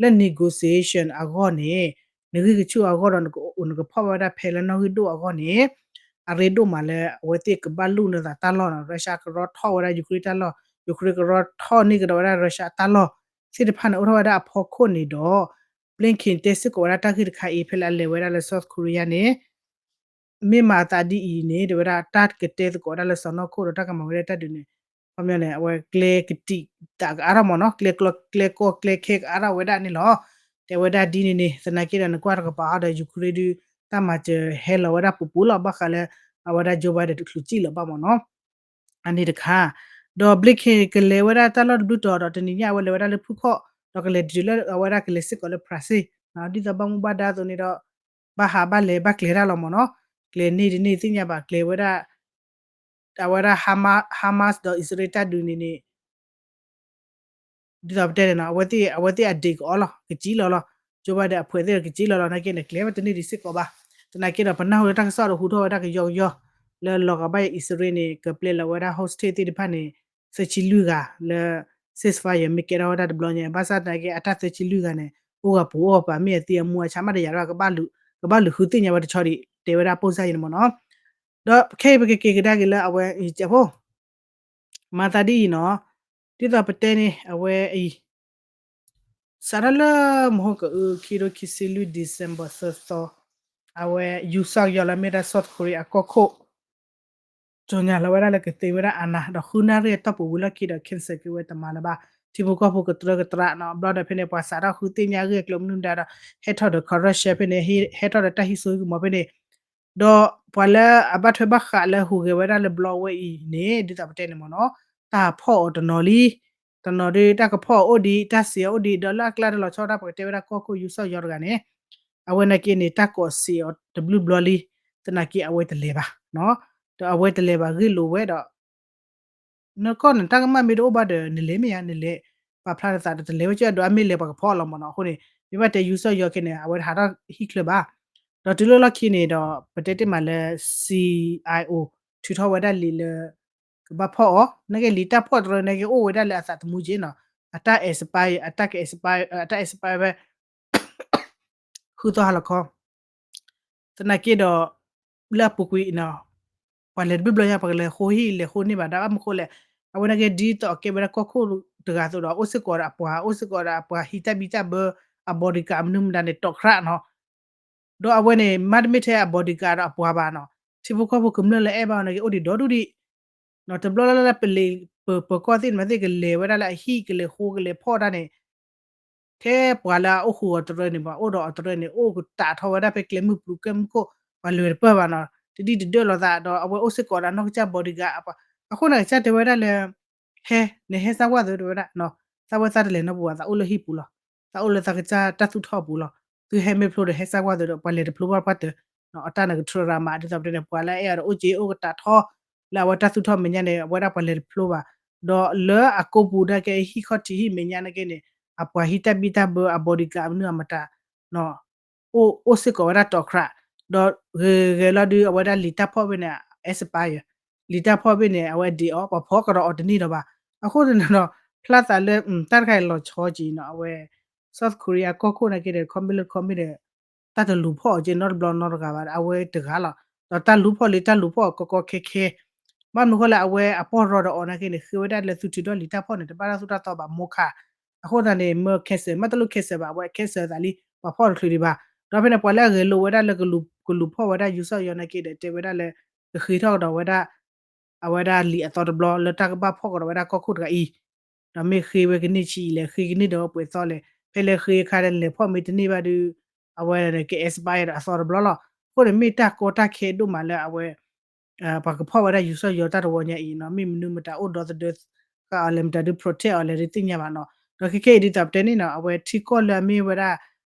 လၢ negotiation အဂီၢ်န့ၣ် နဂံၢ်ကဆူၣ်အဂီၢ်ဒီး နကဖီၣ်ဝဲဒၣ်ဖဲလၢနီၣ်ဂံၢ်ဒိၣ်အဂီၢ်န့ၣ် အရ့ဒိၣ်မးလၢအဝဲသ့ၣ်ကဘၣ်လူၢ်နသးတၢ်လီၢ်နီၤ Russia ကရီထီၣ်ဝဲဒၣ် Ukraine တၢ်လီၢ် Ukraine ကရီထီၣ်န့ၢ်ကဒီးဝဲဒၣ် Russia တၢ်လီၢ် သ့ၣ်တဖၣ်န့ၣ် အိၣ်ထီၣ်ဝဲဒၣ်အဖီခိၣ်န့ၣ်ဒီး Blinken တဲစ့ၢ်ကီးဝဲဒၣ်တၢ်ဂ့ၢ်တခါအံၤ ဖဲလၢအလဲၤဝဲဒၣ်လၢ South Korea န့ၣ် မ့ၢ်မၤအသးဒ်အံၤန့ၣ် တဲဝဲဒၣ်တၢ်ကတဲသကိးဝဲဒၣ်လၢစီၢ်နီၤခိၣ်ဒီးတၢ်ကမၤဝဲဒၣ်တၢ်ဒုးန့ၣ် ခီပညီန့ၣ် အဝဲကျဲကတံာ်တာ်ကအါထီၣ်မ့ၢ်နီၤ ကျဲကျီကျဲကီကျဲခဲကအါထီၣ်ဝဲဒၣ်န့ၣ်လီၤ. တဲဝဲဒၣ်ဒ်န့ၣ်န့ၣ် သနာ်က့ဒီးနကွၢ်တကပၤဟီဒီး Ukraine ဒုး တၢ်မၤစၢၤဟဲလီၤဝဲဒၣ်ပူၤပူၤလီၤ ဘၣ်ဃးလၢ အဝဲဒၣ် Joe Biden တချုးစံၣ်လၢၤဘၣ်မ့ၢ်နီၤ အန့ၣ်တခါ ဒီး Blinken ကလဲၤဝဲဒၣ်တၢ်လီၢ်တဘျုးတီၤဒီး တနံၤညါအဝဲလဲၤဝဲဒၣ်လၢဖုခီၣ် ဒီးကလဲၤတုၤလၢအဝဲဒၣ်ကလဲၤစ့ၢ်ကီးလၢ Brussels ဒ်သိးဘၣ်မူဘၣ်ဒါအသိးန့ၣ်ဒီး ဘၣ်ဟးဘၣ်လဲၤဘၣ်ကျဲၤတၢ်လီၤမ့ၢ်နီၤ ကျဲၤန့ၢ်တန့ၢ်သ့ၣ်ညါဘၣ် ကျဲၤဝဲဒၣ် အဝဲဒၣ် Hamas ဒီးအံၣ်စရ့လးတၢ်ဒုးန့ၣ်န့ၣ် ဒ်သိးပတဲန့ၣ်နီၤ အဝဲသ့ၣ် အဝဲသ့ၣ်အဒ့ၣ်ကအီလီၤ ကစံလီၤလီၤ Joe Biden အဖုးသ့ၣ်ကစံလီၤလီၤ နာ်က့န့ၣ် ကျဲဝဲတန့ၢ်ဒံးစ့ၢ်ကီးဘၣ်. သနာ်က့ဒီး ပနၢ်ဟူလၢတၢ်ကစီၣ်ဒီးဟူထီၣ်ဝဲဒၣ်ကယီကယီ လၢလီၤဂာ်ဘၣ်အံၣ်စရ့လးန့ၣ် ကပျဲလီၤဝဲဒၣ် hostage သ့ၣ်တဖၣ်န့ၣ် သၢဆံလွံၢ်ဂၤ လၢ ceasefire မ့ၢ်ကဲထီၣ်ဝဲဒၣ်တဘျီညါ ဘၣ်ဆၣ်သနာ်က့ အတၢ်သၢဆံလွံၢ်ဂၤန့ၣ် အိၣ်ဂၤပူၤအိၣ်ပာ် မ့ၢ်အသံအမူအဆါမးတယာ်ဒီး ကဘၣ်လူၤဃုသ့ၣ်ညါဝဲတဆီဒံး တဲဝဲဒၣ်ပိၢ်စၢ်ယံၤန့ၣ်မ့ၢ်နီၤ. ဒီးခဲအံၤပကက့ၤကဒါက့ၤလၢအဝဲအံၤကဲးဖိ မၤသးဒ်အံၤနီၤ, ဒ်သိးပတဲန့ၣ် အဝဲအံၤ စးထီၣ်လၢမဟိကအု ခံထိခံဆံလွံၢ် December သၢသီ, အဝဲ ယူၤစီၣ်ယီၤလၢမ့ၢ်ဒၣ် South Korea အကီၢ်ခိၣ် ကၠီၤညါလီၤဝဲဒၣ်လၢကသ့ဝဲဒၣ်အနၢ် ဒီးဃုနၣ်ရံၣ်အတီၢ်ပူၤဝံၤလီၢ်ခံဒီး cancel က့ၤဝဲတမၤလၢၤဘၣ်, ထံဖိကီၢ်ဖိကတြၢကတြးနီၤ, ဘျီဒီးဖဲန့ၣ် ပှၤစးထီၣ်ဃုသ့ၣ်ညါအဂ့ၢ်အကျိၤမနုၤမတၤဒီး ဟဲထီၣ်ဒီး corruption ဖဲန့ၣ် ဟဲထီၣ်ဒီးတၢ်ဟံးစိဟံးကမီၤဖဲန့ၣ် ဒီးပှၤလၢအဘၣ်ထွဲဘၣ်ဃးလၢဟူးဂဲၤဝဲဒၣ်လၢဘျီဝဲအံၤန့ၣ် ဒ်သိးပတဲန့ၣ်မ့ၢ်နီၤ, တၢ်ဖီၣ်အီၤတနီၤလံ, တနီၤဒီးတၢ်ကဖီၣ်အီၤအိၣ်ဒံး တၢ်စံးအီၤအိၣ်ဒံး ဒီးလၢအကျါတလီၤဆီဒၣ် ပကတဲဝဲဒၣ်ကီၢ်ခိၣ်ယူၤစီၣ်ယီၤတဂၤန့ၣ် အဝဲနာ်က့န့ၣ် တၢ်ကိးစံးအီၤတဘျုးဘျီလံ, သနာ်က့အဝဲတလဲၤဘၣ်, ဒီးအဝဲတလဲၤဘၣ်ဂ့ၢ်လိာ်ဝဲဒီး နကီၢ်န့ၣ် တၢ်ကမၣ်မ့ၢ်တအိၣ်ဘၣ်ဒီး နလဲၤမ့ၢ်ဧါ, နလဲၤပာ်ဖျါနသးဒီးတလဲၤဝဲကဒီး အမ့ၢ်လဲၤပှၤကဖီၣ်အီၤလီၤမ့ၢ်နီၤ. အဃိန့ၣ် မ့ၢ်ဘၣ်တဲယူၤစီၣ်ယီၤခဲန့ၣ် အဝဲတဟးထီၣ်ဟံၣ်ချၢဘၣ်, ဒီးတုၤလၢလီၢ်ခံန့ၣ်ဒီး ပတဲတ့ၢ်မးလၢ CIO ထုးထီၣ်ဝဲဒၣ်လံာ်လၢ ကဘၣ်ဖီၣ်အီၤ, နာ်က့လံာ်တၢ်ဖီၣ်တရၢနာ်က့အိၣ်ဝဲဒၣ်လၢအသးသမူက့နီၤ, အတၢ် expire အတၢ်က expire အတၢ် expire ဝဲ ဃုသီဟါလီၤခီ သနာ်က့ဒီး လၢအပူၤကွံာ်အံၤနီၤ ပှၤလဲၤတဘျုးဘျီညါ ပှၤကလဲၤဃိဟံၣ်လဲၤဃိန့ၢ်ဘၣ် ဒီးဘၣ်မနုၤဃိလဲၣ်, အဝဲနာ်က့ဒ်သိးအကဲဝဲဒၣ်ကီၢ်ခိၣ်တဂၤအသိးဒီး အိၣ်စ့ၢ်ကီးဒီးအပှၤ အိၣ်စ့ၢ်ကီးဒီးအပှၤဟံးတၢ်ဘံၣ်တၢ်ဘၢ အ bodyguard မနုၤမတၤန့ၣ် တီၣ်ခရးနီၤ ဒီးအဝဲန့ၣ် မ့တမ့ၢ်ထဲအ bodyguard ဒီးအပှၤဘၣ်နီၤ, ထံဖိကီၢ်ဖိကမျၢၢ်လၢအဲၣ်ဘၣ်အီၤနာ်က့ အိၣ်ဒံးဒီဒူၣ်ဒံး, တဘျီလၢ်လၢ်လၢပလ့ၤ ပပၢၤကီၢ်သ့ၣ်န့ၣ်မးသ့ၣ် ကလဲၤဝဲဒၣ်လၢအဟံၣ် ကလဲၤဃိကလဲၤဖီၣ်တၢ်န့ၣ် ထဲပှၤလၢအအိၣ်ဃုာ်အီၤတရၢန့ၣ် ပှၤအိၣ်ဒီးအီၤတရၢန့ၣ် အိၣ်ကတးထီၣ်ဝဲဒၣ်ဖဲကျဲမုၢ်ပျူၤကျဲမုၢ်ခိၣ် ပှၤလဲၤတပၢၢ်ဘၣ်နီၤ, တဒံၣ်တဒၢၣ်လိာ်သး ဒီးအဝဲအိၣ်စ့ၢ်ကီးဒီးအနီၢ်ကစၢ် bodyguard အပှၤ, အဃိန့ၣ် ကစၢ်တဲဝဲဒၣ်လၢ ဟဲ နဟဲစၢ်ကွၢ်သုတဝဲဒၣ်, သးဝဲသးတလဲၤနီတပူၤဘၣ် သးအိၣ်လၢဟံၣ်ပူၤလီၤ, သးအိၣ်လၢသးကစၢ်တၢ်သူၣ်ထီၣ်အပူၤလီၤ, သုဟဲမ့ၢ်ဖျိဒီးဟဲစၢ်ကွၢ်သုဒီး ပှၤလဲၤတဖျိဘၣ်ပှၢ်တၢၢ်, အတၢ်န့ၣ်ကထြၢရၤမး ဒ်သိးပတဲန့ၣ် ပှၤလၢအအဲၣ်အီၤဒီးအိၣ်က့ၤအိၣ်ကတးထီၣ် လၢအဝဲတၢ်သူၣ်ထီၣ်မဲာ်ညါန့ၣ် အဝဲဒၣ်ပှၤလဲၤတဖျိဘၣ်, ဒီးလၢအကိးပူၤဒၣ်ကဲဟံၣ်ခီၣ်ထံးဟံၣ်မဲာ်ညါနာ်က့န့ၣ် အပှၤဟံးတၢ်ဘံၣ်တၢ်ဘၢအ bodyguard မနုၤအမတၤ အိၣ်စ့ၢ်ကီးဝဲဒၣ်တီၣ်ခရး, ဒီးဂဲၤဂဲၤလီၤဒုး အဝဲဒၣ်လံာ်တၢ်ဖီၣ်ဖဲန့ၣ် expire, လံာ်တၢ်ဖီၣ်ဖဲန့ၣ် အဝဲဒံးအီၤ ပှၤဖီၣ်ကဒီးအီၤတန့ၢ်ဒီးဘၣ်, အဃိန့ၣ်ဒီး ဖျါသးလၢ တၢ်တခါအံၤလီၤဆီက့ၤနီၤ အဝဲ South Korea ကီၢ်ခိၣ်နာ်က့ဒီး ခီမ့ၢ်လၢခီမ့ၢ်ဒီး တၢ်တလူၤဖီၣ်အီၤက့ၤနီတဘျီနီတဂၤဘၣ် အဝဲတဂၤလီၤ, ဒီးတၢ်လူၤဖီၣ်လံတၢ်လူၤဖီၣ်အီၤကီကီခဲခဲ ဘၣ်မနုၤဃိလဲၣ် အဝဲအပီၢ်ရီဒီးအီၤနာ်က့န့ၣ် ဃ့ဝဲဒၣ်လၢသုထုးထီၣ်လံာ်တၢ်ဖီၣ်န့ၣ် တဘၣ်တၢ်သိၣ်တၢ်သီဘၣ်မိၢ်ခး, အဃိသတးန့ၣ် မ့ၢ် cancel မ့ၢ်တလိၣ် cancel ဘၣ် အဝဲ cancel သးလံ ပှၤဖီၣ်တချုးဒံးဘၣ်, ဒီးဖဲန့ၣ် ပှၤလၢအဂဲၤလိာ်ဝဲဒၣ်လၢ ကလူၤဖီၣ်ဝဲဒၣ်ယူၤစီၣ်ယီၤနာ်က့ဒီး တဲဝဲဒၣ်လၢ ကဃ့ထီၣ်ကဒီးဝဲဒၣ် အဝဲဒၣ်လံာ်အသီတဘျီ လၢတၢ်ကဘၣ်ဖီၣ်ကဒီးဝဲဒၣ်ကီၢ်ခိၣ်တဂၤအံၤ, ဒီးမ့ၢ်ဃ့ဝဲကန့ၢ်ဆံးအံၤလဲၣ် ဃ့ကန့ၢ်ဒီးပှဲၤသီလဲၣ် ဖဲလၢဃ့အခါဒီးလဲၤဖီၣ်မ့ၢ်တန့ၢ်ဘၣ်ဒီး အဝဲန့ၣ်က expire ဒီးအသီတဘျီလီၤ. အဃိန့ၣ်မ့ၢ်တၢ်ကီတၢ်ခဲဒိၣ်မးလၢအဝဲ ပှၤကဖီၣ်ဝဲဒၣ်ယူၤစီၣ်ယီၤတၢ်တဝီညါအံၤနီၤ မ့ၢ်မနုၤမတၤအိၣ်ဒီသဒၢဃာ်အီၤလဲၣ် မတၤဒုး protect အီၤလဲၣ် တသ့ၣ်ညါဘၣ်နီၤ. ဒီးခဲခဲအံၤဒ်သိးပတဲန့ၣ်နီၤ အဝဲထံကီၢ်လၢအမ့ၢ်ဝဲဒၣ်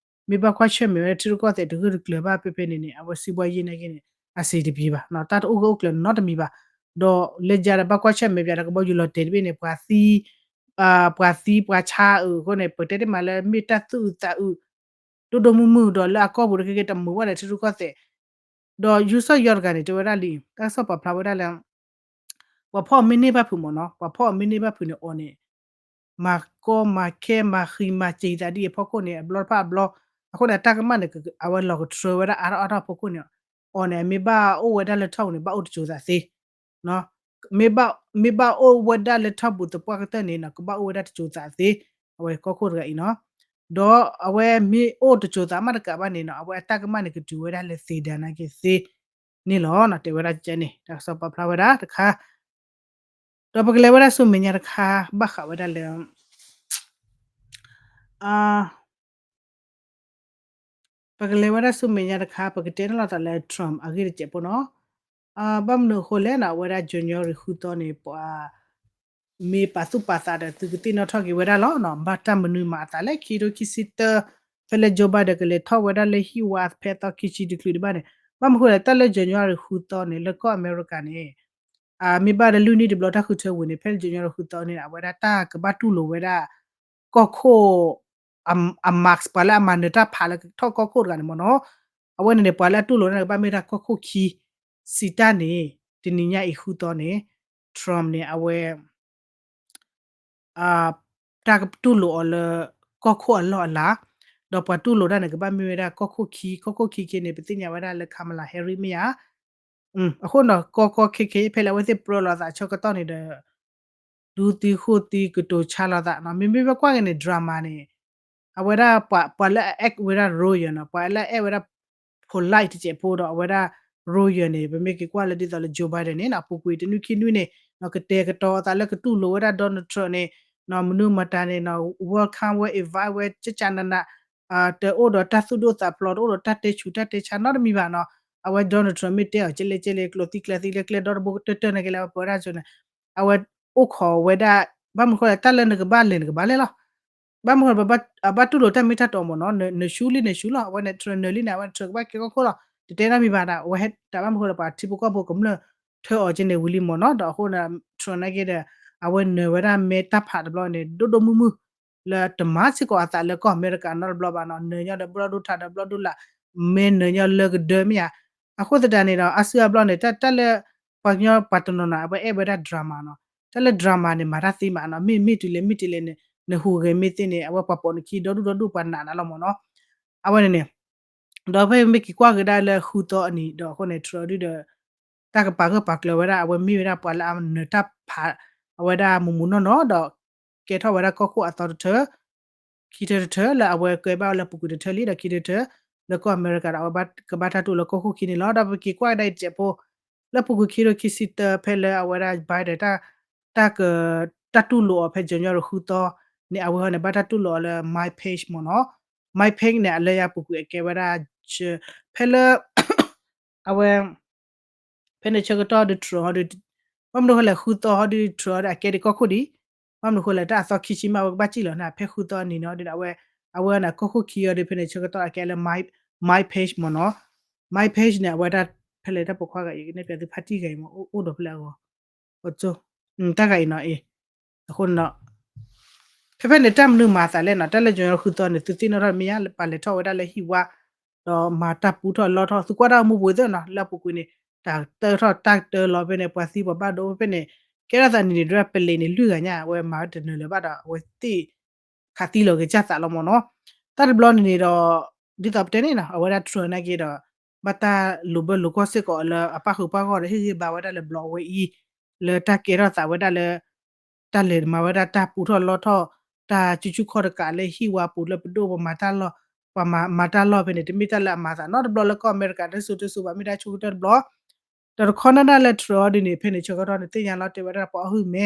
မ့ၢ်ဘၣ်ကွၢ်ဆၢၣ်မဲာ်ဝဲဒၣ်ထံရူၢ်ကီၢ်သဲးတဂၢၢ်တကျၢၤဘၣ်ဖဲဖဲန့ၣ်န့ၣ် အဝဲစံးဘှီယ့ၢ်နာ်က့န့ၣ် အစံးတပံၤဘၣ်နီၤ တၢ်တအိၣ်ဂၢၢ်အိၣ်ကျၢၤနီတမံၤဘၣ်. ဒီးလဲၤယၤဒီးဘၣ်ကွၢ်ဆၢၣ်မဲာ်ပၠးဒီးကဘီယူၤလီၤတဲာ်တဘ့ၣ်န့ၣ် ပှၤသံ ပှၤသံပှၤဆါအုးအဃိန့ၣ် ပတဲတ့ၢ်မးလၢမ့ၢ်တၢ်သူၣ်အုးသးအုး ဒိၣ်ဒိၣ်မုၢ်မုၢ်ဒီးလၢအကီၢ်ပူၤဒီးခဲကဲတမုာ်ဝဲဒီးထံရူၢ်ကီၢ်သဲး ဒီးယူၤစီၣ်ယီၤတဂၤန့ၣ် တဲဝဲဒၣ်လံ တၢ်ကစီၣ်ပာ်ဖျါဝဲဒၣ်လၢ ပှၤဖီၣ်မ့ၢ်န့ၢ်ဘၣ်ဖုးမ့ၢ်နီၤ ပှၤဖီၣ်မ့ၢ်န့ၢ်ဘၣ်ဖုးန့ၣ်အီၤန့ၣ် မၤကီမၤခဲမၤဃံမၤစံၤသးဒ်အဖီခိၣ်န့ၣ် အဘျီတဖၣ်အဘျီ အဃိန့ၣ် အတၢ်ကမၣ်န့ၣ် အဝဲလီၤကထြၢဝဲဒၣ်အါထီၣ်အါထီၣ်အဖီခိၣ်န့ၣ် အီၤန့ၣ် အမ့ၢ်ဘၣ်အိၣ်ဝဲဒၣ်လၢထီၣ်ပူၤန့ၣ် ဘၣ်အိၣ်တစိၤသးသ့ မ့ၢ်ဘၣ် မ့ၢ်ဘၣ်အိၣ်ဝဲဒၣ်လၢထီၣ်ပူၤသပှၢ်ကတၢၢ်န့ၣ်နီၤ ကဘၣ်အိၣ်ဝဲဒၣ်တစိၤသးသ့ အဝဲကီၢ်ခိၣ်တဂၤအံၤနီၤ ဒီးအဝဲမ့ၢ်အိၣ်တစိၤသးမးတကးဘၣ်န့ၣ်နီၤ အဝဲအတၢ်ကမၣ်န့ၣ် ကတုၤဝဲဒၣ်လၢသ့ဒၤနာ်က့သ့န့ၣ်လီၤ. တဲဝဲဒၣ်ကဲန့ၣ် တၢ်ကစီၣ်ပာ်ဖျါဝဲဒၣ်တခါ ဒီးပကလဲၤဝဲဒၣ်ဆူမဲာ်ညါတခါ ဘၣ်ဃးဝဲဒၣ်လၢ ပကလဲၤဝဲဒၣ်ဆူမဲာ်ညါတခါ ပကတဲန့ၣ်လီၤသးလၢ Trump အဂ့ၢ်တစဲးဖိနီၤ. ဘၣ်မနုၤအဃိလဲၣ်နီၤ အဝဲဒၣ် January ဃုသီန့ၣ် ပှၤ မ့ၢ်ပာ်သူၣ်ပာ်သးဒီးသုကသ့ၣ်နီၣ်ထီၣ်က့ၤဝဲဒၣ်လီၤ. ဘၣ်တၢ်မနုၤမၤအသးလဲၣ် ခံကထိခံဆံတၢ ဖဲလၢ Joe Biden ကလဲၤထီၣ်ဝဲဒၣ်လၢဟံၣ်ဝါဖဲသီခံဆံတချုးဒံးဘၣ်န့ၣ် ဘၣ်မနုၤအဃိလဲၣ် တၢ်လၢ January ဃုသီန့ၣ် လၢကီၢ်အမဲရကၤန့ၣ် မ့ၢ်ဘၣ်ဒီးလွံၢ်နံၣ်တဘျီတၢ်ဃုထၢဝံၤန့ၣ် ဖဲလၢ January ဃုသီန့ၣ် အဝဲဒၣ်တၢ်ကဘၣ်တူၢ်လိာ်ဝဲဒၣ် ကီၢ်ခိၣ် အ mask ပှၤလၢအမၤနၢၤတၢ်ဖးလၢထီၣ်ကီၢ်ခိၣ်တဂၤန့ၣ်မ့ၢ်နီၤ, အဝဲန့ၣ်န့ၣ် ပှၤလၢအတူၢ်လိာ်န့ၣ်ကဘၣ်မ့ၢ်ဝဲဒၣ်ကီၢ်ခိၣ်ခံ စံးတၢ်န့ၣ် တနံၤညါအံၤဃုသီန့ၣ် Trump န့ၣ် အဝဲ တၢ်ကတူၢ်လိာ်အီၤလၢ ကီၢ်ခိၣ်အလီၢ်အလၤ, ဒီးပှၤတူၢ်လိာ်တၢ်န့ၣ် ကဘၣ်မ့ၢ်ဝဲဒၣ်ကီၢ်ခိၣ်ခံ, ကီၢ်ခိၣ်ခံခံန့ၣ် ပသ့ၣ်ညါဝဲဒၣ်လၢ Kamala Harris မ့ၢ်ဧါ. အဃိန့ၣ်ဒီး ကီကီခဲခဲ ဖဲလၢအဝဲသ့ၣ်ပြၢလိာ်သးဆၢကတီၢ်န့ၣ်ဒီး ဒူသံဃိၣ်သံကတိၤဆါလိာ်သးနီၤ, မ့မ့ၢ်ဘၣ်ကွၢ်က့ၤန့ၣ် drama န့ၣ် အဝဲဒၣ်ပှၤလၢအ act ဝဲဒၣ် royal နီၤ, ပှၤလၢအ act ဝဲဒၣ် polite တစဲးဖိဒီး အဝဲဒၣ် royal န့ၣ် ပမ့ၢ်က့ၤကွၢ်လၢဒ်သိးလၢ Joe Biden န့ၣ်နီၤ, ပူၤကွံာ်တနွံခံနွံန့ၣ် ကတဲာ်ကတီၤအသးလၢကတူၢ်လိာ်ဝဲဒၣ် Donald Trump န့ၣ် မနုၤမတၤန့ၣ်နီၤ, welcome ဝဲ invite ဝဲ ကကနန တအိၣ်ဒီးတၢ်သူၣ်ဒိၣ်သးဖျိး, တအိၣ်ဒီးတၢ်တဲဆူးတၢ်တဲဆါနီတမံၤဘၣ်နီၤ, အဝဲ Donald Trump မ့ၢ်တဲအီၤ ကဲလဲၣ်ကဲလဲၣ် ကျိာ်သံကျဲသံလၢကျဲဒီတဘိကတၢၢ်တၢၢ်န့ၣ်က့ၤလၢအဝဲပဝဲဒၣ်န့ၣ် အဝဲအိၣ်ခိးဝဲဒၣ် ဘၣ်မနုၤဃိလဲၣ် တၢ်လၢနကဘၣ်လဲၤနကဘၣ်လဲၤလီၤ. ဘၣ်မနုၤဃိလဲၣ် အဘၣ်တူၢ်လိာ်တၢ်မ့ၢ်တၢ်တီမ့ၢ်နီၤ, နဆူလံနဆူလီၤ, အဝဲန့ၣ် Trump နၢၤလံန့ၣ် အဝဲ Trump ကဘၣ်ကဲကီၢ်ခိၣ်လီၤ, တတဲနီတမံၤဘၣ်ဒီး အဝဲဟဲတၢ်ဘၣ်မနုၤဃိလဲၣ် ပှၤထံဖိကီၢ်ဖိကမျၢၢ်ထၢအီၤက့ၤန့ၣ်ဝံၤလံမ့ၢ်နီၤ, ဒီးအဃိန့ၣ် Trump နာ်က့ဒီး အဝဲနၢၤဝဲဒၣ်မဲတၢ်ဖးတဘျီန့ၣ် ဒိၣ်ဒိၣ်မုၢ်မုၢ် လၢတမၤစ့ၢ်ကီးအသးလၢကီၢ်အမဲရကၤနီတဘျီဘၣ်နီၤ, နၢၤညီဒီးဘျီၣ်ဒိၣ်ထးဒီးဘျီၣ်ဒိၣ်လၢ်, မဲနၢၤညီလၢကဒၢမ့ၢ်ဧါ. အဃိသတးန့ၣ်ဒီး အါစုအါဘျီန့ၣ် တၢ်လၢ ပှၤကညီပှၤတနီၤနီၤ အဝဲအဲၣ်ဝဲဒၣ် drama နီၤ, တၢ်လၢ drama န့ၣ် မၤတၢ်သ့မးနီၤ, မ့ၢ်မ့ၢ်တုၤလဲၣ်မ့ၢ်တုၤလဲၣ်န့ၣ် နဟူးဂဲၤမ့ၢ်သ့န့ၣ် အဝဲပှၤပိာ်နခံဒီဒူၣ်ဒီဒူၣ်ပှၤနာ်နၤလီၤမ့ၢ်နီၤ. အဝဲန့ၣ်န့ၣ် ဒီးဖဲမ့ၢ်က့ၤကွၢ်ကဒါလၢဃုသီအနံၤဒီးအဃိန့ၣ် Trump ဒုဒီး တၢ်ကပာ်ဂၢၢ်ပာ်ကျၢၤဝဲဒၣ် အဝဲမ့ၢ်ဝဲဒၣ်ပှၤလၢအနၢၤတၢ်ဖး အဝဲဒၣ်မူးမူးနီၢ်နီၢ်ဒီး ကဲထီၣ်ဝဲဒၣ်ကီၢ်ခိၣ်အသီတထၢ ခံထၢတထၢ လၢအဝဲကဲဘၣ်ဝဲလၢပူၤကွံာ်တထၢလံ ဒီးခံထၢတထၢ လၢကီၢ်အမဲရကၤဒီး အဝဲဘၣ်ကဘၣ်တၢ်တူၢ်လိာ်ကီၢ်ခိၣ်ခံန့ၣ်လီၤ. ဒီးပက့ၤကွၢ်ကဒါအံၤတစဲးဖိ လၢပူၤကွံာ်ခံထိခံဆံတၢ ဖဲလၢအဝဲဒၣ် Biden တၢ် တၢ်က တၢ်တူၢ်လိာ်အီၤဖဲ January ဃုသီန့ၣ် အဝဲဟီန့ၣ် ဘၣ်တၢ်တူၢ်လိာ်အီၤလၢ Mike Pence မ့ၢ်နီၤ. Mike Pence န့ၣ် အလၢယၤပူၤကွံာ်အကဲဝဲဒၣ် ဖဲလၢ အဝဲ ဖဲန့ၣ်ဆၢကတီၢ်ဒီး Trump ဟီဒီး ဘၣ်မနုၤဃိလဲၣ် ဃုသီဟီဒီး Trump ဟီဒီး အကဲဒံးကီၢ်ခိၣ်ဒံး, ဘၣ်မနုၤဃိလဲၣ် တၢ်အသီခံဆံမး အဝဲကဘၣ်စံၣ်လီၤန့ၣ် ဖဲဃုသီအနံၤန့ၣ်ဟီဒီး အဝဲ အဝဲန့ၣ် ကီၢ်ခိၣ်ခံဟီဒီး ဖဲန့ၣ်ဆၢကတီၢ်အကဲလၢ Mike, Mike Pence မ့ၢ်နီၤ. Mike Pence န့ၣ် အဝဲဒၣ် ဖဲလဲၣ်တၢ်ပိာ်ခွါဂၤအံၤ ကနဲၣ်ပျးသုဖါတံၢ်ဂၤအံၤမ့ၢ် အိၣ်ဒီးဖဲလဲၣ်အဂီၢ် တၢ်ဂၤအံၤနီၤအံၤ အဃိန့ၣ်ဒီး ဖဲဖဲန့ၣ် တၢ်မနုၤမၤအသးလဲၣ်နီၤ, တၢ်လၢ January ဃုသီန့ၣ် သုသ့ၣ်နီၣ်ထီၣ်မ့ၢ်ဧါ, ပှၤလဲၤထီၣ်ဝဲဒၣ်လၢဟံၣ်ဝါ ဒီးမၤတၢ်ပူထီၣ်လီထီၣ် သုကွၢ်တၢ်အိၣ်မူပူၤသ့ၣ်နီၤ လၢအပူၤကွံာ်န့ၣ် တၢ်တၢထီၣ်တၢ်တၢလီၤဖဲန့ၣ် ပှၤသံပှၤဘၣ်ဒိဖဲန့ၣ် ကဲထီၣ်သးန့ၣ်န့ၣ် ဒ်ပလ့းန့ၣ် လွံၢ်ဂၤညါ အဝဲမၤဝဲတနၢၤလၢၤဘၣ်ဒီး အဝဲသ့ၣ် ခးသံလီၤက့ၤကၢ်သးလီၤမ့ၢ်နီၤ. တၢ်တဘျီန့ၣ်န့ၣ်ဒီး ဒ်သိးပတဲန့ၣ်နီၤ အဝဲဒၣ် Trump နာ်က့ဒီး ဘၣ်တၢ်လိာ်ဘၢလိာ်ကွီၢ်စ့ၢ်ကီးလၢအပၣ်ဃုာ်ပၣ်ဂီၢ်ဒီး ဟ့ၣ်ဂံၢ်ဘါဝဲဒၣ်လၢဘျီအဝဲအံၤ လၢတၢ်ကဲထီၣ်သးဝဲဒၣ်လၢ တၢ်လဲၤမၤဝဲဒၣ်တၢ်ပူထီၣ်လီထီၣ် တၢ်စုဆူၣ်ခီၣ်တကးလၢဟံၣ်ဝါပူၤလၢပဒိၣ်ပမၤတၢ်လီၢ် ပှၤမၤတၢ်လီၢ်ဖဲန့ၣ် တမ့ၢ်တၢ်လၢအမၤသးနီတဘျီလၢကီၢ်အမဲရကၤ တၢ်စိတၢ်စိဘၣ် မ့ၢ်ဒၣ်ဆိကတၢၢ်တဘျီ ဒီးတခီနၢ်နၢ်လၢ Trump ဟီဒ်န့ၣ် ဖဲန့ၣ်ဆၢကတီၢ်န့ၣ် သ့ၣ်ညါလီၤတဲဝဲဒၣ်ပှၤအီၣ်ဟုၣ်မဲ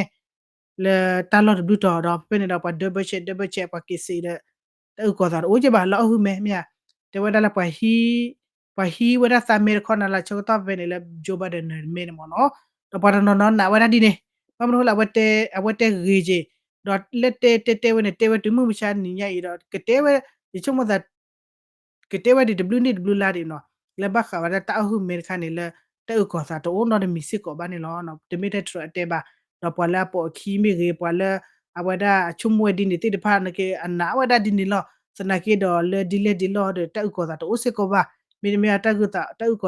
လၢတၢ်လီၢ်တဘျုးတီၤဒီး ဖဲန့ၣ်ဒီးပှၤ double check double check ပှၤက့ၤစံးဒီး တၢ်အုၣ်ကီၤသးတအိၣ်က့ဘၣ် လၢအီၣ်ဟုၣ်မဲမ့ၢ်ဧါ. တဲဝဲဒၣ်လၢပှၤဟံး ပှၤဟံးဝဲဒၣ်သးမဲတခီနၤလၢဆၢကတီၢ်ဖဲန့ၣ်လၢ Joe Biden နၢၤမဲန့ၣ်မ့ၢ်နီၤ. ဒီးပှၤတနီၤနီၤနာ်ဝဲဒၣ်ဒ်န့ၣ် ဘၣ်မနုၤဃိလၢအဝဲတဲ အဝဲတဲဂ့ၤက့ၤ ဒီးလၢတဲတဲတဲဝဲန့ၣ် တဲဝဲတုၤမုၢ်မဆါနံၤညါအံၤဒီး ကတဲဝဲ ယဆိကမိၣ်သး ကတဲဝဲဒ်တဘျုးနံၣ်တဘျုးလါဒ်နီၤ လၢဘၣ်ဃးဝဲဒၣ်တၢ်အီၣ်ဟုၣ်မဲတခါန့ၣ်လၢ တၢ်အုၣ်ကီၤသးတအိၣ်နီတမံၤစ့ၢ်ကီးဘၣ်န့ၣ်လီၤ. တမ့ၢ်ထဲ Trump အတဲဘၣ် ဒီးပှၤလၢအပိာ်အခံမ့ၢ်ဂ့ၤ ပှၤလၢ အဝဲဒၣ်ဆိကမိၣ်ဝဲဒ်န့ၣ်သ့ၣ်တဖၣ်န့ၣ်က့ အနာ်ဝဲဒၣ်ဒ်န့ၣ်လီၤ. သနာ်က့ဒီးလၢဒ်လဲၣ်ဒ်လဲၣ်ဒီး တၢ်အုၣ်ကီၤသးတအိၣ်စ့ၢ်ကီးဘၣ်. မ့တမ့ၢ် တၢ်အုၣ်ကီၤ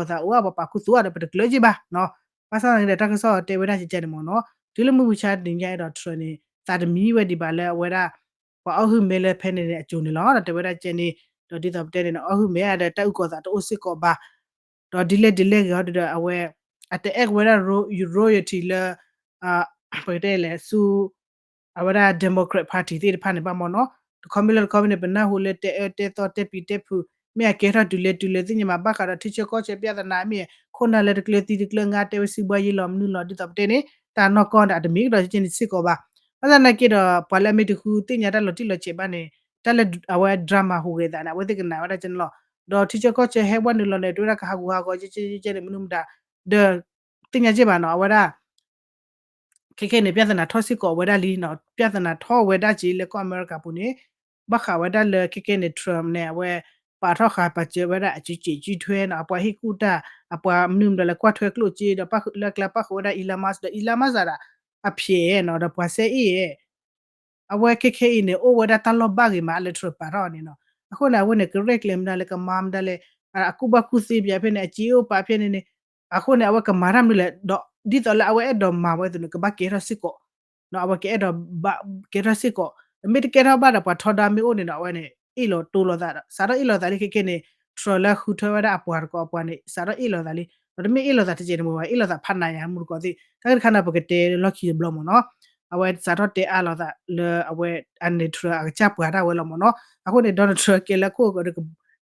သးအိၣ် ပှၤပာ်ခူသူၣ်ဒီး ပတကျၢၤက့ဘၣ်နီၤ. ဘၣ်ဆၣ်သနာ်က့ဒီး တၢ်ကစီၣ်တဲဝဲဒၣ်ကကဲန့ၣ်မ့ၢ်နီၤ တုၤလၢမုၢ်မဆါတနံၤညါအံၤဒီး Trump န့ၣ် သးတမံဝဲဒံးဘၣ်လၢအဝဲဒၣ် ပှၤအီၣ်ဟုၣ်မဲလၢဖဲန့ၣ်န့ၣ် အစိၤန့ၣ်လီၤ. ဒီးတဲဝဲဒၣ်ကဲန့ၣ် ဒီးဒ်သိးပတဲန့ၣ် အီၣ်ဟုၣ်မဲဒီးတၢ်အုၣ်ကီၤသးတအိၣ်စ့ၢ်ကီးဘၣ်. ဒီးဒ်လဲၣ်ဒ်လဲၣ်ဂ့ၤဟီဒုဒီး အဝဲ အတအဲၣ်ဝဲဒၣ် royalty လၢ ပကတဲလဲၣ် ဆူ အဝဲဒၣ် Democrat Party သ့ၣ်တဖၣ်န့ၣ်ဘၣ်မ့ၢ်နီၤ. တခီမ့ၢ်လၢတခီမ့ၢ်န့ၣ် ပနၢ်ဟူလၢတဲအၢတဲသီတဲပျံၤတဲဖုး မ့ၢ်အကဲထီၣ်တုၤလဲၤတုၤလဲၤသ့ၣ်ညါမး ဘၣ်ဃးဒီးထံဆၢကီၢ်ဆၢ ပြဿနာ မ့ၢ်ခိၣ်နၢ်လၢတကျၢၤသံတကျၢၤငါ တဲဝဲစုဘှါယ့လီၤမနုၤလီၤ ဒ်သိးပတဲန့ၣ် တၢ်နီၢ်ကီၢ်ဒီးအတမံၤကဒီးကဲန့ၣ်စ့ၢ်ကီးဘၣ်. ဘၣ်ဆၣ်သနာ်က့ဒီး ပှၤလၢအမ့ၢ်တဃုသ့ၣ်ညါ တၢ်လီၤတံၢ်လီၤဆဲးဘၣ်န့ၣ် တၢ်လၢအဝဲ drama ဟူးဂဲၤသးန့ၣ် အဝဲသ့ၣ်ကနာ်ဝဲဒၣ်ကဲန့ၣ်လီၤ. ဒီးထံဆၢကီၢ်ဆၢဟဲဝဲနုာ်လီၤန့ၣ် တဲဝဲဒၣ်ကဟးဂူာ်ဟးဂီၤကဲကဲကဲန့ၣ် မနုၤမတၤ ဒီး သ့ၣ်ညါကဲဘၣ်နီၤ အဝဲဒၣ် ခဲကဲန့ၣ် ပြဿနာထီၣ်စ့ၢ်ကီးဝဲဒၣ်လံနီၤ ပြဿနာထီၣ်ဝဲဒၣ်က့လၢကီၢ်အမဲရကၤပူၤန့ၣ် ဘၣ်ဃးဝဲဒၣ်လၢခဲကဲန့ၣ် Trump န့ၣ် အဝဲ ပာ်ထီၣ်ဃာ်ပာ်စၢၤဝဲဒၣ်အစုကဲးစုထွဲနီၤ အပှၤဟ့ၣ်ကူၣ်တၢ် အပှၤမနုၤမတၤလၢကွၢ်ထွဲကျိၣ်စ့ဒီး လၢအကျါပၣ်ဃုာ်ဝဲဒၣ် Elon Musk ဒီး Elon Musk ဒီး အဖျဲးနီၤ ဒီးပှၤစဲအ့ၣ် အဝဲခဲခဲအံၤန့ၣ် အိၣ်ဝဲဒၣ်တၢ်လီၢ်ဘၣ်ဂ့ၤမး လၢ Trump ပာ်ထီၣ်အီၤန့ၣ်နီၤ. အဃိန့ၣ် အဝဲန့ၣ် ကရဲၣ်ကျဲၤမနုၤလဲၣ် ကမၤမနုၤလဲၣ်, အကူၣ်ဘၣ်ကူၣ်သ့ပၠးဖဲန့ၣ် အစ့အိၣ်ပာ်ဖဲန့ၣ်န့ၣ်, အဃိန့ၣ် အဝဲကမၤတၢ်မနုၤလဲၣ် ဒီးဒ်သိးလၢအဝဲအဲၣ်ဒိးမၤဝဲအသိးန့ၣ် ကဘၣ်ကဲထီၣ်စ့ၢ်ကီး အဝဲကအဲၣ်ဒိး ကဲထီၣ်စ့ၢ်ကီး, မ့ၢ်တကဲထီၣ်ဘၣ်ဒီး ပှၤထီဒါမ့ၢ်အိၣ်န့ၣ်ဒီး အဝဲန့ၣ် အ့ၣ်လိာ်တိလိာ်သးဒီး စးထီၣ်အ့ၣ်လိာ်သးလံခဲခဲန့ၣ်, Trump လၢဃုထၢဝဲဒၣ်အပှၤတကိးအပှၤန့ၣ် စးထီၣ်အ့ၣ်လိာ်သးလံ, ဒီးတမ့ၢ်အ့ၣ်လိာ်သးတစဲးတမှဲၤဘၣ် အ့ၣ်လိာ်သးဖးနးယၤမူတကိးသ့ၣ်, တၢ်ဂ့ၢ်တခါန့ၣ် ပကတဲလီၢ်ခံတဘျီမ့ၢ်နီၤ, အဝဲစးထီၣ်တဲအါလိာ်သးလၢအဝဲ အန့ၣ် Trump အကစၢ်ပှၤဒၣ်ဝဲလီၤမ့ၢ်နီၤ, အဃိန့ၣ် Donald Trump ကဲလၢခိၣ်ကဒီး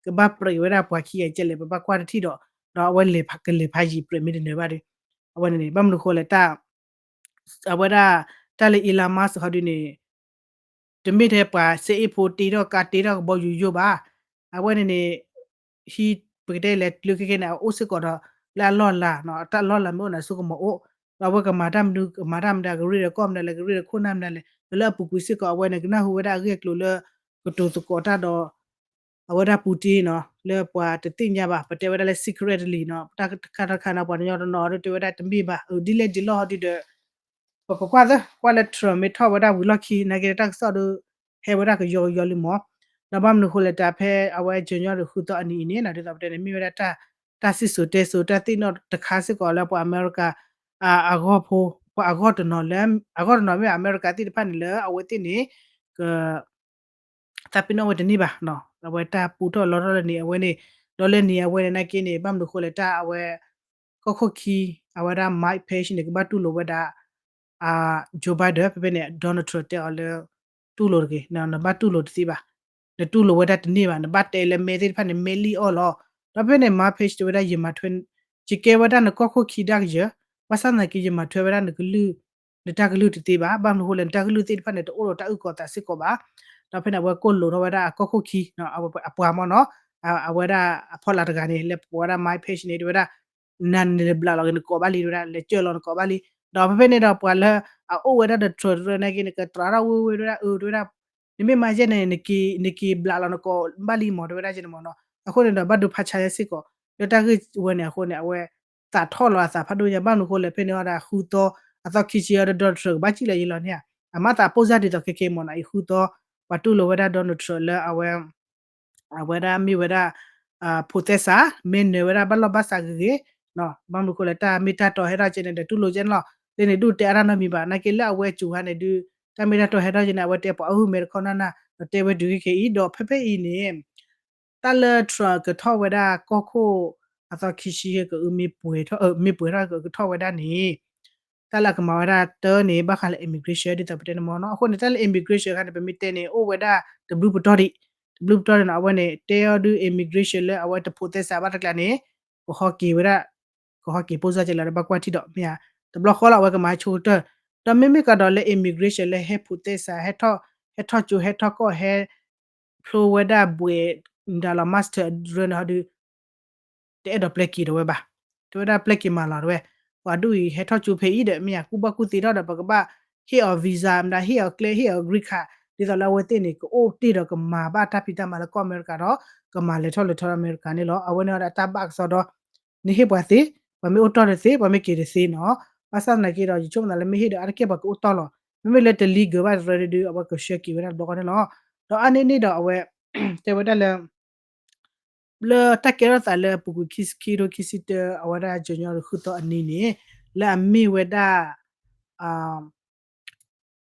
ကဘၣ်ပြဲးဝဲဒၣ်ပှၤခံဂၤကဲလဲၣ် ပဘၣ်ကွၢ်တထံၣ်ဒီး, ဒီးအဝဲလဲၤကလဲၤဖးယံၤပြဲးမ့ၢ်တနၢၤဘၣ်ဒီး, အဝဲန့ၣ်န့ၣ် ဘၣ်မနုၤဃိလဲၣ်တၢ် အဝဲဒၣ် တၢ်လၢ Elon Musk ဟီဒုန့ၣ် တမ့ၢ်ထဲပှၤစဲအ့ၣ်ဖိတ့ထီၣ်ကါတ့ထီၣ်ကဘီယူၤယိာ်ဘၣ်, အဝဲန့ၣ်န့ၣ် ဟံး ပကတဲလဲၤကျုးခဲခဲန့ၣ် အအိၣ်စ့ၢ်ကီးဒီး လၢအလီၢ်လၤနီၤ တၢ်လီၢ်လၤမ့ၢ်အိၣ်န့ၣ် အစိကမီၤအိၣ်, ဒီးအဝဲကမၤတၢ်မနုၤ ကမၤတၢ်မနုၤ ကရ့ဒီးကီၢ်မနုၤလဲၣ် ကရ့ဒီးခိၣ်နၢ်မနုၤလဲၣ် ဒီးလၢအပူၤကွံာ်စ့ၢ်ကီး အဝဲန့ၣ် ကနၢ်ဟူဝဲဒၣ်အဂ့ၢ်အကျိၤလၢ ကတိၤသကိးတၢ်ဒီး အဝဲဒၣ် Putin နီၤ လၢပှၤတသ့ၣ်ညါဘၣ် ပတဲဝဲဒၣ်လၢ secretly နီၤ တၢ်တခါတခါနီၤ ပှၤကညီတနီၤဒီးတဲဝဲဒၣ်တမ့ၢ်ဘၣ် ဒ်လဲၣ်ဒ်လဲၣ်ဟီဒုဒီး ပကကွၢ်သၢ ကွၢ်လၢ Trump မ့ၢ်ထီၣ်ဝဲဒၣ်ဝံၤလီၢ်ခံ နာ်က့တၢ်ကစီၣ်ဒီး ဟဲဝဲဒၣ်ကယီကယီလံမး, ဒီးဘၣ်မနုၤဃိလဲၣ်တၢ်ဖဲအဝဲ January ဃုသီအနံၤအံၤန့ၣ်နီၤ ဒ်သိးပတဲန့ၣ် မ့ၢ်ဝဲဒၣ်တၢ် တၢ်စံၣ်စိၤတဲစိၤ တၢ်သ့ၣ်နီၣ်တခါစ့ၢ်ကီးလၢပှၤအမဲရကၤ အဂီၢ်ဖိ ပှၤအဂီၢ်တနီၤလၢ အဂီၢ်တနီၤမ့ၢ်အမဲရကၤသ့ၣ်တဖၣ်န့ၣ်လၢ အဝဲသ့ၣ်န့ၣ် က သးပ့ၤနီၣ်ဝဲတန့ၢ်ဘၣ်နီၤ အဝဲတၢ်ပူထီၣ်လီထီၣ်လၢန့ၣ် အဝဲန့ၣ် ဒီးလၢန့ၣ်အဝဲန့ၣ်နာ်က့န့ၣ် ဘၣ်မနုၤဃိလဲၣ်တၢ်အဝဲ ကီၢ်ခိၣ်ခံ အဝဲဒၣ် Mike Pence န့ၣ် ကဘၣ်တူၢ်လိာ်ဝဲဒၣ် Joe Biden ဖဲဖဲန့ၣ် Donald Trump တဲအီၤလၢ တူၢ်လိာ်တဂ့ၤ နဘၣ်တူၢ်လိာ်တသ့ဘၣ် နတူၢ်လိာ်ဝဲဒၣ်တန့ၢ်ဘၣ် နဘၣ်တဲလၢမဲသ့ၣ်တဖၣ်န့ၣ် မဲလံအီၣ်လီၤ ဒီးဖဲဖဲန့ၣ် Mike Pence တဲဝဲဒၣ် ယမၤထွဲ ယကဲဝဲဒၣ်နကီၢ်ခိၣ်ခံဒၣ်ကယၢၤ ဘၣ်ဆၣ်သနာ်က့ ယမၤထွဲဝဲဒၣ်နကလုၢ် နတၢ်ကလုၢ်တသ့ဘၣ် ဘၣ်မနုၤဃိလဲၣ် နတၢ်ကလုၢ်သ့ၣ်တဖၣ်န့ၣ် တအိၣ်ဒီးတၢ်အုၣ်ကီၤသးစ့ၢ်ကီးဘၣ် ဒီးဖဲန့ၣ် အဝဲကိးလိာ်ထီၣ်ဝဲဒၣ်အကီၢ်ခိၣ်ခံ အပှၤမ့ၢ်နီၤ အဝဲဒၣ်အဖီလာ်တဂၤန့ၣ် လၢပဝဲဒၣ် Mike Pence န့ၣ် တဲဝဲဒၣ် နၤန့ၣ်နဘျးလီၤက့ၤ နကိးဘၣ်လံ တဲဝဲဒၣ် လဲၤကၢၢ်လီၤနကိးဘၣ်လံ ဒီးဖဲဖဲန့ၣ်ဒီးပှၤလၢ အအိၣ်ဝဲဒၣ်ဒီး Trump တရၢနာ်က့န့ၣ် ကတြးထီၣ်ဝဲဝဲ တဲဝဲဒၣ် အၢ တဲဝဲဒၣ် နမ့ၢ်မၤယဲၢ်န့ၣ် နက့ၤဘျးလီၤနကိးဘၣ်လံမး တဲဝဲဒၣ်က့န့ၣ်မ့ၢ်နီၤ အဃိန့ၣ်ဒီး ဘၣ်ဒိဖးဆါယဲၢ်စ့ၢ်ကီး လၢတၢ်ဂ့ၢ်ဝဲန့ၣ်အဃိန့ၣ် အဝဲ သးထီၣ်လီၤအသးဖးဒိၣ်ညါ ဘၣ်မနုၤဃိလဲၣ် ဖဲန့ၣ်အီၤဒီး ဃုသီ အသီခံဆံအီၤဒီး Donald Trump ကဘၣ်စံၣ်လီၤယံၤလီၤန့ၣ်ဧါ အမၤသးပိၢ်စၢ်ဒ်သိးခဲက့ၤမ့ၢ်နီၤ အံၤဃုသီ ပှၤတူၢ်လိာ်ဝဲဒၣ် Donald Trump လၢအဝဲ အဝဲဒၣ်မ့ၢ်ဝဲဒၣ် ဖိးသဲစး မ့ၢ်နၢၤဝဲဒၣ်ဘၣ်လီၢ်ဘၣ်စးဂ့ၤဂ့ၤ ဘၣ်မနုၤဃိလဲၣ် တၢ်မ့ၢ်တၢ်တီဟဲထီၣ်က့န့ၣ်ဒီး တူၢ်လိာ်ကဲန့ၣ်လီၤ လၢန့ၣ်ဒူၣ်တဲအါတၢ်နီတမံၤဘၣ် နာ်က့လၢအဝဲစူၤဟါန့ၣ်ဒုး တၢ်မ့ၢ်တၢ်တီဟဲထီၣ်က့န့ၣ် အဝဲတဲပှၤအီၣ်ဟုၣ်မဲတခီနၢ်နၢ် ဒီးတဲဝဲတုၤခဲက့ၤအံၤ ဒီးဖဲဖဲအံၤန့ၣ် တၢ်လၢ Trump ကထီၣ်ဝဲဒၣ်ကီၢ်ခိၣ် အသီခံဆံ မ့ၢ်ပှဲၤထီၣ် မ့ၢ်ပှဲၤထီၣ်ကထီၣ်ဝဲဒၣ်န့ၣ် တၢ်လၢအကမၤဝဲဒၣ်တၢ်န့ၣ် ဘၣ်ဃးလၢ immigration ဒ်သိးပတဲန့ၣ်မ့ၢ်နီၤ အဃိန့ၣ် တၢ်လၢ immigration ခါန့ၣ် ပမ့ၢ်တဲန့ၣ် အိၣ်ဝဲဒၣ်တဘျုးပတီၢ်ဒံး တဘျုးပတီၢ်န့ၣ်နီၤ အဝဲန့ၣ် တဲအီၤဒုး immigration လၢအဝဲတဖိးသဲစးဘၣ်တကျါန့ၣ် ကဟီက့ၤဝဲဒၣ် ကဟီက့ၤပိၢ်စၢ်ကလဲၤဒီးဘၣ်ကွၢ်ထံဒီး မ့ၢ်ဧါ တဘျီဃီလီၤ အဝဲကမၤဆိကတၢၢ် ဒီးမ့မ့ၢ်ကဒီးလၢ immigration လၢဟဲဖိးသဲစး ဟဲထီၣ်ကၠိဟဲထီၣ်ကီၢ်ဟဲ ဖျိဝဲဒၣ်ဘှဲး ဒၣ်လီၤ master ဒြၢန့ၣ်ဟီဒုး တအဲၣ်ဒိးပျဲက့ၤဒီးဝဲဘၣ်. တဲဝဲဒၣ်ပျဲက့ၤမးလီၤတဲဝဲ, ပှၤဒ်အံၤဟဲထီၣ်ကၠိဖဲအံၤဒီး မ့ၢ်ယၤကူၣ်ဘၣ်ကူၣ်သ့ထီၣ်ဒီး ပကဘၣ်ဟ့ၣ်အီၤ visa မတၤ ဟ့ၣ်အီၤကျဲ ဟ့ၣ်အီၤ green card ဒ်သိးလၢအဝဲသ့ၣ်န့ၣ် ကအိၣ်တ့ၢ်ဒီးကမၤဘၣ်တၢ်ဖံးတၢ်မၤလၢကီၢ်အမဲရကၤဒီး ကမၤလဲၤထီၣ်လဲၤထီလၢအမဲရကၤန့ၣ်လီၤ. အဝဲန့ၣ်ဝဲဒၣ်တၢ်ဘၣ်ကစီဒီ နဟ့ၣ်ပှၤသ့, ပှၤမ့ၢ်အိၣ်တီၢ်တသ့, ပှၤမ့ၢ်က့ၤတသ့နီၤ. ဘၣ်ဆၣ်သနာ်က့ဒီး ယဆိကမိၣ်သးလၢမ့ၢ်ဟ့ၣ်ဒီးအါတက့ၢ်ပှၤကအိၣ်တီၢ်လီၤ. မ့မ့ၢ်လၢတလံဂၢၤဘၣ်တရၢဒုး အဝဲကဆှၢက့ၤဝဲဒၣ်တဘျီဃီန့ၣ်လီၤ. ဒီးအါန့ၢ်န့ၣ်ဒီးအဝဲ တဲဝဲဒၣ်လၢ လၢတၢ်ကဲထီၣ်သးလၢအပူၤကွံာ်ခံဆံခံထိခံဆံတၢ အဝဲဒၣ် January ဃုသီအနံၤန့ၣ် လၢအမ့ၢ်ဝဲဒၣ်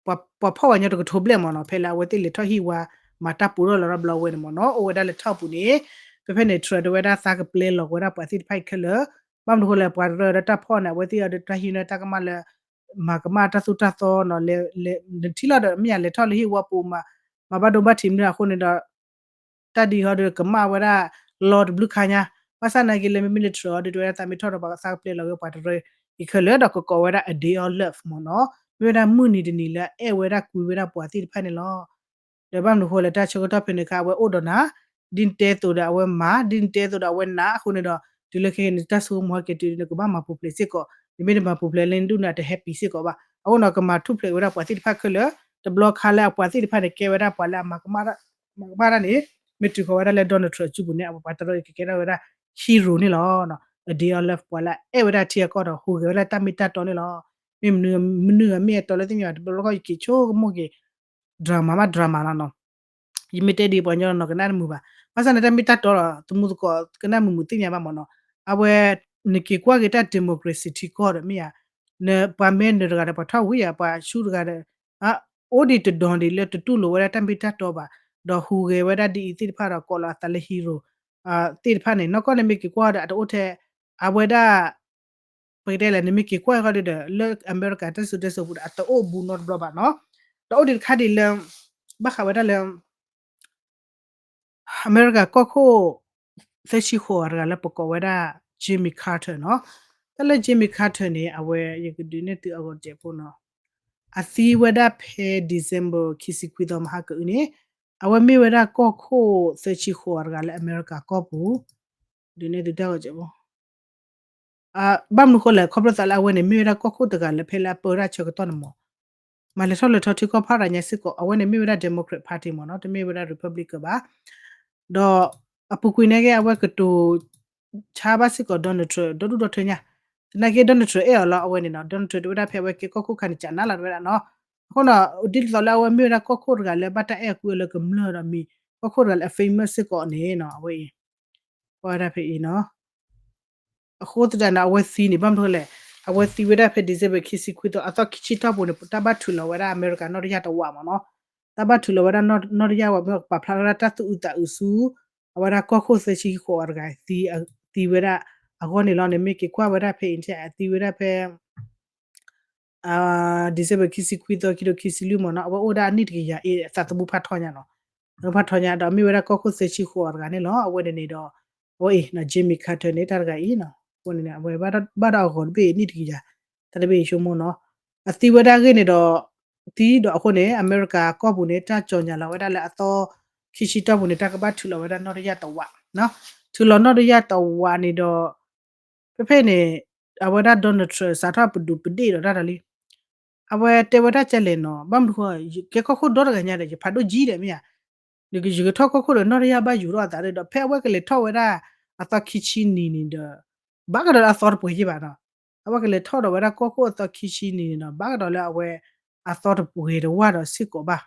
ပှၤဖီၣ်ဝဲညီတကထိဘျဲၣ်မ့ၢ်နီၤ, ဖဲလၢအဝဲသ့ၣ်လဲၤထီၣ်ဟံၣ်ဝါ မၤတၢ်ပူၤထီၣ်လီၤထီၣ်ဘျီဝဲန့ၣ်မ့ၢ်နီၤ, အိၣ်ဝဲဒၣ်လၢထီၣ်ပူၤန့ၣ်, ဖဲဖဲန့ၣ် Trump တဲဝဲဒၣ်သးကပျဲလီၤဝဲဒၣ်ပှၤသ့ၣ်တဖၣ်အံၤခဲလၢာ်, ဘၣ်မနုၤဃိလဲၣ် ပှၤတရၢဒီးတၢ်ဖီၣ်န့ၣ် အဝဲသ့ၣ်အီၤဒီးတၢ်ဟံးန့ၢ်တၢ်ကမၣ်လၢ မၤကမၣ်တၢ်သိၣ်တၢ်သီနီၤ, နထံၣ်လီၤဒီးမ့ၢ်ယၤလဲၤထီၣ်လၢဟံၣ်ဝါပူၤ မၤဘၣ်ဒိဘၣ်ထံးမနုၤအဃိန့ၣ်ဒီး တၢ်ဒ်အံၤဟီဒီးကမၣ်ဝဲဒၣ် လီတဘျုးခါညါ, ဘၣ်ဆၣ်သနာ်က့လၢမ့မ့ၢ်လၢ Trump အီၤဒုး တဲဝဲဒၣ်သးမ့ၢ်ထီၣ်ဒီးပှၤသးကပျဲလီၤဝဲပှၤတရၢအံၤခဲလၢာ်ဒီးကကိးဝဲဒၣ် a day of love မ့ၢ်နီၤ, မ့ၢ်ဝဲဒၣ်မုၢ်နံၤတနံၤလၢအအဲၣ်ဝဲဒၣ်ကွံဝဲဒၣ်ပှၤသ့ၣ်တဖၣ်န့ၣ်လီၤ. ဒီးဘၣ်မနုၤဃိလဲၣ် တၢ်ဆၢကတီၢ်ဖဲန့ၣ်အခါ အဝဲအိၣ်ဒီးနၤ, ဒ်နတဲအသိးဒီးအဝဲမၤ, ဒ်နတဲအသိးဒီးအဝဲနာ်အဃိန့ၣ်ဒီး တုၤလၢခဲအံၤန့ၣ် တၢ်ဆိကမိၣ်ဟဲက့ၤတုၤနကဘၣ်မၤပူၤဖျဲးစ့ၢ်ကီး, နမ့ၢ်တမၤပူၤဖျဲးလၢနဒူၣ်န့ၣ် အတ happy စ့ၢ်ကီးဘၣ်. အဃိန့ၣ် ကမၤထူၣ်ဖျဲးဝဲဒၣ်ပှၤသ့ၣ်တဖၣ်ခဲလၢာ်, တဘျီခါလၢအပှၤသ့ၣ်တဖၣ်န့ၣ် ကဲဝဲဒၣ်ပှၤလၢအမၤကမၣ်တၢ်န့ၣ် မ့ၢ်တုၤဃီၤဝဲဒၣ်လၢ Donald Trump အစုပူၤန့ၣ် အပှၤတရၢအံၤကကဲထီၣ်ဝဲဒၣ် hero န့ၣ်လီၤ. A day of love ပှၤလၢအအဲၣ်ဝဲဒၣ်ထံအကီၢ်ဒီးဟူးဂဲၤဝဲဒၣ်တၢ်မ့ၢ်တၢ်တီန့ၣ်လီၤ. မ့ၢ်မနုၤမ့ၢ်တၢ်တီလၢသ့ၣ်ညါ တဘျီဘျီခီယက့ၤဆိကမိၣ်က့ၤ drama မး drama လီၤနီၤ. ယမ့ၢ်တဲဒ်အံၤ ပှၤကညီနီၤကနၣ်တမုာ်ဘၣ်. ဘၣ်ဆၣ်န့ၣ် တၢ်မ့ၢ်တၢ်တီလီၤ သမူသကိးကနၣ်မုာ်မုာ်သ့ၣ်ညါဘၣ်မ့ၢ်နီၤ. အဝဲ နက့ၤကွၢ်က့ၤတၢ် democracy ထံကီၢ်ဒီးမ့ၢ်ဧါ, နပှၤမဲနုာ်တဂၤဒီး ပှၤထီၣ်ဝံၤဧါ, ပှၤဆူၣ်တဂၤဒီး အိၣ်ဒံးတဒီၤဒံးလၢတတူၢ်လိာ်ဝဲဒၣ်တၢ်မ့ၢ်တၢ်တီဘၣ်, ဒီးဟူးဂဲၤဝဲဒၣ်ဒ်အံၤသ့ၣ်တဖၣ်ဒီး ကိးလီၤအသးလၢ hero သ့ၣ်တဖၣ်န့ၣ် နီၢ်ကီၢ်န့ၣ်မ့ၢ်က့ၤကွၢ်ဒီး အတအိၣ်ထဲ အဝဲဒၣ် ပကတဲလဲၣ် နမ့ၢ်က့ၤကွၢ်ဃီဒီး လၢအမဲရကၤတၢ်စံၣ်စိၤတဲစိၤပူၤဒီး အတအိၣ်ဘူးနီတဘျီဘၣ်နီၤ. ဒီးအိၣ်ဒံးတခါဒံးလၢ ဘၣ်ဃးဝဲဒၣ်လၢ အမဲရကၤကီၢ်ခိၣ် သၢဆံဃိးဂၤတဂၤလၢပကိးဝဲဒၣ် Jimmy Carter နီၤ. တၢ်လၢ Jimmy Carter န့ၣ် အဝဲ ယကဒုးနဲၣ်သုအဂီၤတစဲးဖိနီၤ. အသံဝဲဒၣ်ဖဲ December ခံဆံခွံသီမဟါကအုန့ၣ် အဝဲမ့ၢ်ဝဲဒၣ်ကီၢ်ခိၣ်သၢဆံဃိးဂၤတဂၤလၢအမဲရကၤကီၢ်ပူၤ ဒုးနဲၣ်သုတၢ်ဂီၤစဲးဖိ ဘၣ်မနုၤဃိလဲၣ် ခီဖျိသးလၢအဝဲန့ၣ် မ့ၢ်ဝဲဒၣ်ကီၢ်ခိၣ်တဂၤလၢဖဲလၢအပၢဝဲဒၣ်ဆၢကတီၢ်န့ၣ်မး မၤလဲၤထီၣ်လဲၤထီထံကီၢ်ဖးရၤညါစ့ၢ်ကီး အဝဲန့ၣ်မ့ၢ်ဝဲဒၣ် Democrat Party မ့ၢ်နီၤ တမ့ၢ်ဝဲဒၣ် Republican ဘၣ်. ဒီးအပူၤကွံာ်န့ၣ်က့ အဝဲကတိၤဆါဘၣ်စ့ၢ်ကီး Donald Trump ဒီဒူၣ်ဒီထၢညါ, သနာ်က့ Donald Trump အဲၣ်အီၤလီၤ အဝဲန့ၣ်နီၤ Donald Trump တဝဲဒၣ်ဖဲအဝဲကဲကီၢ်ခိၣ်ခါန့ၣ် ကနၣ်လီၤတဝဲဒၣ်နီၤ. အဃိနီၤ ဒ်သိးလၢအဝဲမ့ၢ်ဝဲဒၣ်ကီၢ်ခိၣ်တဂၤလၢဘၣ်တၢ်အဲၣ်ကွံအီၤလၢကမျၢၢ်ဒီးမံၤ ကီၢ်ခိၣ်တဂၤလၢအ famous စ့ၢ်ကီးန့ၣ်နီၤ အဝဲအံၤ ကွၢ်ဝဲဒၣ်ဖဲအံၤနီၤ အဃိသတးန့ၣ် အဝဲသံန့ၣ် ဘၣ်မနုၤလဲၣ်, အဝဲသံဝဲဒၣ်ဖဲ December ခံဆံခွံသီ အသီခံဆံတီၢ်ပူၤန့ၣ် တၢ်ဘၣ်ထုးလီၤဝဲဒၣ်အမဲရကၤနီၣ်တယၢ်တဝးမ့ၢ်နီၤ, တၢ်ဘၣ်ထုးလီၤဝဲဒၣ်နီၣ်တယၢ်ဝးမ့ၢ် ပာ်ဖျါထီၣ်ဝဲဒၣ်တၢ်သူၣ်အုးသးအုးဆူ အဝဲဒၣ်ကီၢ်ခိၣ်သၢဆံဃိးဂၤတဂၤ သံဝဲဒၣ်အဂီၢ်န့ၣ်လီၤ. နမ့ၢ်က့ၤကွၢ်ဝဲဒၣ်ဖဲ internet အသံဝဲဒၣ်ဖဲ December ခံဆံခွံသီ ခံကထိခံဆံလွံၢ်မ့ၢ်နီၤ အဝဲအိၣ်ဝဲဒၣ်အနံၣ်တကယၤအ့ အသးသမူဖးထီညါနီၤ, သမူဖးထီညါဒီးမ့ၢ်ဝဲဒၣ်ကီၢ်ခိၣ်သၢဆံဃိးဂၤတဂၤန့ၣ်လီၤ. အဝဲန့ၣ်န့ၣ်ဒီး အဝဲအံၤ Jimmy Carter န့ၣ် တၢ်တဂၤအံၤနီၤ အဃိန့ၣ် အဝဲဘၣ်ဒီးအဂီၤတဘ့ၣ်အနံၣ်တကယၤ တၢ်တဘ့ၣ်အံၤဆိကမိၣ်နီၤ အသံဝဲဒၣ်အဂ့ၢ်န့ၣ်ဒီး သံဒီးအဃိန့ၣ် အမဲရကၤကီၢ်ပူၤန့ၣ် တၢ်ကြေညာလီၤဝဲဒၣ်လၢအသီခံဆံတီၢ်ပူၤန့ၣ် တၢ်ကဘၣ်ထုးလီၤဝဲဒၣ်နီၣ်တယၢ်တဝး, ထုးလီၤနီၣ်တယၢ်တဝးန့ၣ်ဒီး ဖဲဖဲန့ၣ် အဝဲဒၣ် Donald Trump စးထီၣ်ပဒုးပဒ့ၣ်ဒီးတၢ်ဒီးလံ အဝဲတဲဝဲဒၣ်ကဲလဲၣ်နီၤ ဘၣ်မနုၤဃိ ယကဲကီၢ်ခိၣ်ဒီတဂၤညါဒီး ယဖးဒိၣ်ကံဒီးမ့ၢ်ဧါ, ယကထီၣ်ကီၢ်ခိၣ်ဒီးနီၣ်တယၢ်ဘၣ်ယူၤထီၣ်အသးဒီး ဖဲအဝဲကလဲၤထီၣ်ဝဲဒၣ်အသီခံဆံနံၤန့ၣ်ဒီး ဘၣ်ကဒီးလၢအသီတပှဲၤယ့ၢ်ဘၣ်နီၤ, အဝဲကလဲၤထီၣ်ဒီးဝဲဒၣ်ကီၢ်ခိၣ်အသီခံဆံနံၤန့ၣ်ဒီး ဘၣ်ကဒီးလၢအဝဲအသီတပှဲၤတဝၢ်ဒီးစ့ၢ်ကီးဘၣ်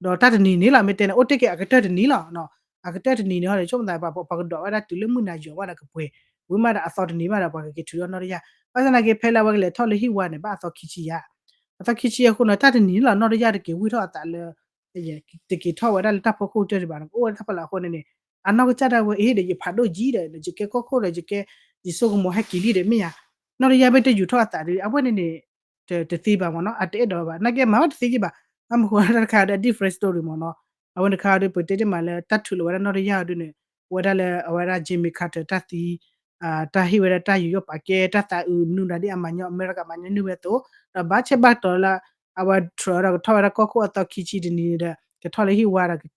ဒီးတၢ်တနံၤန့ၣ်လီၤ မ့ၢ်တဲန့ၣ် အိၣ်တ့ၢ်က့ၤအကတၢၢ်တနံၤလီၤ, အကတၢၢ်တနံၤန့ၣ်ဟီဒီး ဆိကမိၣ်သးပှၤကဒိးဝဲဒၣ်တုၤလၢမုၢ်နၤယီၤဘၣ်ဒီးကပှဲၤ, ဝံၤမးဒီးအသီတနံၤဘၣ်ဒီးပှၤကက့ၤထုးထီၣ်နီၣ်တယၢ်, ဘၣ်ဆၣ်သနာ်က့ဖဲလၢအဝဲကလဲၤထီၣ်လၢဟံၣ်ဝါန့ၣ် ဘၣ်အသီခံဆံယၤ, အသီခံဆံအဃိန့ၣ် တၢ်တနံၤန့ၣ်လီၤ နီၣ်တယၢ်တက့ၤဝံၢ်ထီၣ်အသးလၢ တက့ၤထီၣ်ဝဲဒၣ်လၢတၢ်ဖီခိၣ်ကတၢၢ်ဒံးဘၣ်န့ၣ် ကအိၣ်ဝဲဒၣ်တၢ်ဖီလာ်အဃိန့ၣ်န့ၣ် အနီၢ်ကစၢ်ဒၣ်ဝဲအ့ဒီး ယဖးဒိၣ်ကံဒီး ယကဲကီၢ်ခိၣ်ဒီး ယကဲ ယစိကမီၤဟဲက့ၤလံဒီးမ့ၢ်ယၤ, နီၣ်တယၢ်မ့ၢ်တယူၤထီၣ်အသးဒီး အဝဲန့ၣ်န့ၣ် တသ့ဘၣ်မ့ၢ်နီၤ အတအဲၣ်ဒိးဘၣ် နာ်က့မၤဘၣ်တသ့က့ဘၣ်, အမ့ၢ်ဃိတၢ်တခါဒီး different story မ့ၢ်နီၤ, အဝဲန့ၣ်တခါဒီး ပတဲတ့ၢ်မးလၢတၢ်ထုးလီၤဝဲဒၣ်နီၣ်တယၢ်အီၤဒ်န့ၣ် ဝဲဒၣ်လၢအဝဲဒၣ် Jimmy Carter တၢ်သံ တၢ်ဟ့ၣ်ဝဲဒၣ်တၢ်ယူးယီၣ်ပာ်ကဲ တၢ်သးအုးမနုၤဒၣ်ဒ်အမၤညီအမဲရကၤမၤညီနုၢ်ဝဲအသိး, ဒီးဘၣ်ဆဲးဘၣ်ကတီၤလၢ အဝဲ Trump ဒီးကထီၣ်ဝဲဒၣ်ကီၢ်ခိၣ်အသီခံဆံတနံၤန့ၣ်ဒီး ကထီၣ်လၢဟံၣ်ဝါဒီး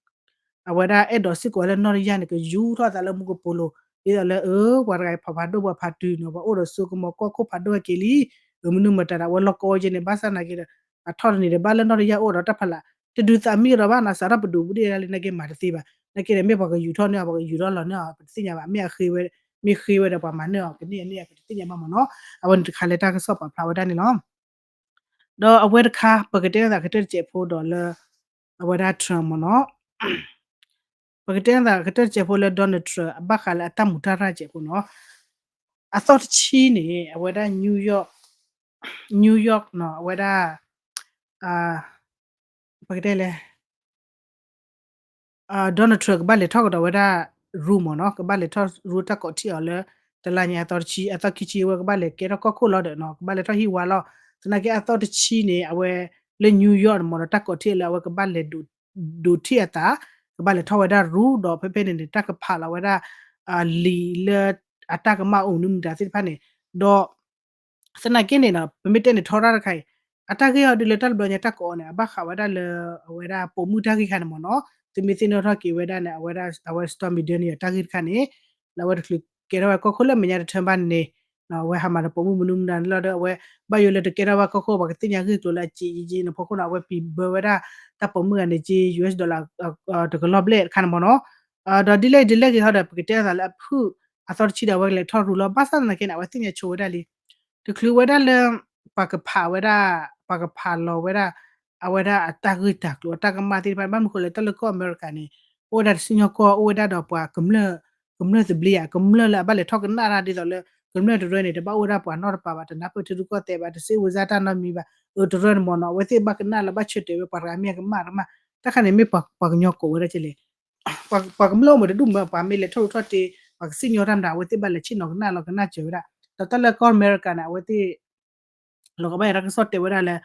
အဝဲဒၣ်အဲၣ်ဒိးစ့ၢ်ကီးဝဲလၢနီၣ်တယၢ်န့ၣ် ကယူၤထီၣ်အသးလၢမူကပိာ်လိၤ, ဒ်သိးလၢအ ပှၤတဂၤအံၤဖးဖးဒိၣ်ပှၤဖးတုၤနီၤ ပှၤအိၣ်ဒီးစိကမီၤကီၢ်ခိၣ်ဖးဒိၣ်ဟဲက့ၤလံ, အမနုၤမတၤဒီး အဝဲလီၢ်ကီဝဲက့ၤန့ၣ် ဘၣ်ဆၣ်သနာ်က့ဒီး အထီၣ်တနံၤဒီး ဘၣ်လၢနီၣ်တယၢ်အိၣ်ဒီးတၢ်ဖးလာ် တဒုးသးမံကဒီးဘၣ်နီၤ စးထီၣ်ပဒုးပဒ့ၣ်ဒၣ်လံ နာ်က့မၤတသ့ဘၣ်, နာ်က့ဒီး မ့ၢ်ပှၤကယူၤထီၣ်န့ၢ်အီၤ ပှၤကယူၤထီၣ်လီၤန့ၢ်အီၤ ပတသ့ၣ်ညါဘၣ်, မ့ၢ်အဃ့ဝဲ မ့ၢ်ဃ့ဝဲဒီးပှၤမၤန့ၢ်အီၤ ကန့ၢ်အန့ၢ်အီၤ ပတသ့ၣ်ညါဘၣ်မ့ၢ်နီၤ, အဝဲန့ၣ်တခါလၢတၢ်ကစီၣ်ပာ်ဖျါဝဲဒၣ်န့ၣ်လီၤ. ဒီးအဝဲတခါ ပကတဲန့ၢ်သးကတၢၢ်တစဲးဖိဒီးလၢ အဝဲဒၣ် Trump မ့ၢ်နီၤ, ပကတဲန့ၢ်သးကတၢၢ်တစဲးဖိလၢ Donald Trump အဘၣ်ဃးလၢအတၢ်မူးတၢ်ရၢ်တစဲးဖိနီၤ, အသီတဆံန့ၣ် အဝဲဒၣ် New York, New York နီၤ အဝဲဒၣ် ပကတဲလဲၣ် Donald Trump ကဘၣ်လဲၤထီၣ်ကဒီးဝဲဒၣ် Rome မ့ၢ်နီၤ, ကဘၣ်လဲၤထီၣ် Rome တၢ်ကိးထံၣ်အီၤလၢ တလါညါအသီတဆံ, အသီခံဆံ အဝဲကဘၣ်လဲၤကဲထီၣ်ကီၢ်ခိၣ်လီၤဒီးနီၤ, ကဘၣ်လဲၤထီၣ်ဟံၣ်ဝါလီၤ. သနာ်က့အသီတဆံန့ၣ် အဝဲလၢ New York န့ၣ်မ့ၢ်နီၤ တၢ်ကိးထံၣ်အီၤလၢအဝဲကဘၣ်လဲၤ ဒိးထံၣ်အသး, ကဘၣ်လဲၤထီၣ်ဝဲဒၣ် Rome ဒီးဖဲဖဲန့ၣ်န့ၣ် တၢ်ကဖးလီၤဝဲဒၣ် လံာ်လၢအတၢ်ကမၣ်အိၣ်မနုၤမတၤသ့ၣ်တဖၣ်န့ၣ်, ဒီး သနာ်က့န့ၣ်နီၤ ပမ့ၢ်တဲန့ၣ်ထီရၣ်တခါအံၤ, အတၢ်ဂ့ၢ်အီၤဒ်လၢတၢ်တဘျီညါတၢ်ကိးအီၤန့ၣ် အဘၣ်ဃးဝဲဒၣ်လၢ အဝဲဒၣ်ပိာ်မုၣ်တၢ်ဂ့ၢ်ခါန့ၣ်မ့ၢ်နီၤ, သုမ့ၢ်သ့ၣ်နီၣ်ထီၣ်က့ၤဝဲဒၣ်န့ၣ် အဝဲဒၣ် အဝဲ Stormy Daniels တၢ်ဂ့ၢ်တခါန့ၣ်, လၢအဝဲတချုးကဲထီၣ်ဝဲကီၢ်ခိၣ်လၢမဲာ်ညါတထၢဘၣ်န့ၣ်, အဝဲဟးမၤဒီးပိာ်မုၣ်မနုၤမတၤန့ၣ်လီၤဒီး အဝဲဘၣ်ယိၣ်လၢတကဲထီၣ်ဝဲကီၢ်ခိၣ် ပှၤကသ့ၣ်ညါဂ့ၢ်ကျိၤလၢအစ့ယ့ယ့န့ၣ် ဖီခိၣ်န့ၣ် အဝဲပံၤဘၢဝဲဒၣ် တၢ်ပိာ်မုၣ်ဂၤန့ၣ် က့ US dollar တကလီၢ်ဘျဲၣ်တခါန့ၣ်မ့ၢ်နီၤ, ဒီးဒ်လဲၣ်ဒ်လဲၣ်ဂ့ၤဟီဒီး ပကတဲအသးလၢအဖုၣ် အသီတဆံဒီးအဝဲကလဲၤထီၣ်ရူလီၤ ဘၣ်ဆၣ်သနာ်က့န့ၣ် အဝဲသ့ၣ်ညါဆိဝဲဒၣ်လံ, တချုးဝဲဒၣ်လၢ ပှၤကဖးဝဲဒၣ် ပှၤကဖးလီၤဝဲဒၣ် အဝဲဒၣ်အတၢ်ဂ့ၢ်တၢ်ကျိၤအတၢ်ကမၣ်သ့ၣ်တဖၣ် ဘၣ်မနုၤဃိလဲၣ် တၢ်လၢကီၢ်အမဲရကၤန့ၣ် အိၣ်ဝဲဒၣ်တစံၣ်ညီၣ်ကွီၢ် အိၣ်ဝဲဒၣ်ဒီးပှၤကမျၢၢ် ကမျၢၢ်သဘျ့ဧါ ကမျၢၢ်လၢအဘၣ်လဲၤထီၣ်ကနၣ်တၢ်ဒ်သိးလၢ ကမျၢၢ်တရၢန့ၣ် တဘၣ်အိၣ်ဝဲဒၣ်ပှၤနီတပၤဘၣ် တနၢ်ပၢၢ်ထံရူၢ်ကီၢ်သဲးဘၣ် တစ့ဝဲစၢ်တၢ်နီတမံၤဘၣ် အၢတရၢန့ၣ်မ့ၢ်နီၤ အဝဲသ့ၣ်ဘၣ်ကနၣ်လၢဘၣ်ဆၢတဲာ်ဝဲပှၤတဂၤမ့ၢ်အကမၣ်တမၣ် တၢ်ခါန့ၣ်မ့ၢ်ပှၤကညီကိးဝဲဒၣ်ကလဲၣ် ပှၤကမျၢၢ်အိၣ်မ့ၢ်တဒူၣ်မး ပှၤမ့ၢ်လဲၤထီၣ်ရူးထီၣ်တ့ ပှၤကစံၣ်ညီၣ်တၢ်မတၤ အဝဲသ့ၣ်ဘၣ်လဲၤဆ့ၣ်နီၤကနၣ်လီၤကနၣ်စၢၤဝဲဒၣ် ဒီးတၢ်လၢကီၢ်အမဲရကၤန့ၣ် အဝဲသ့ၣ် လီၤကဘၣ်ယၤတၢ်ကစီၣ်တဲဝဲဒၣ်လၢ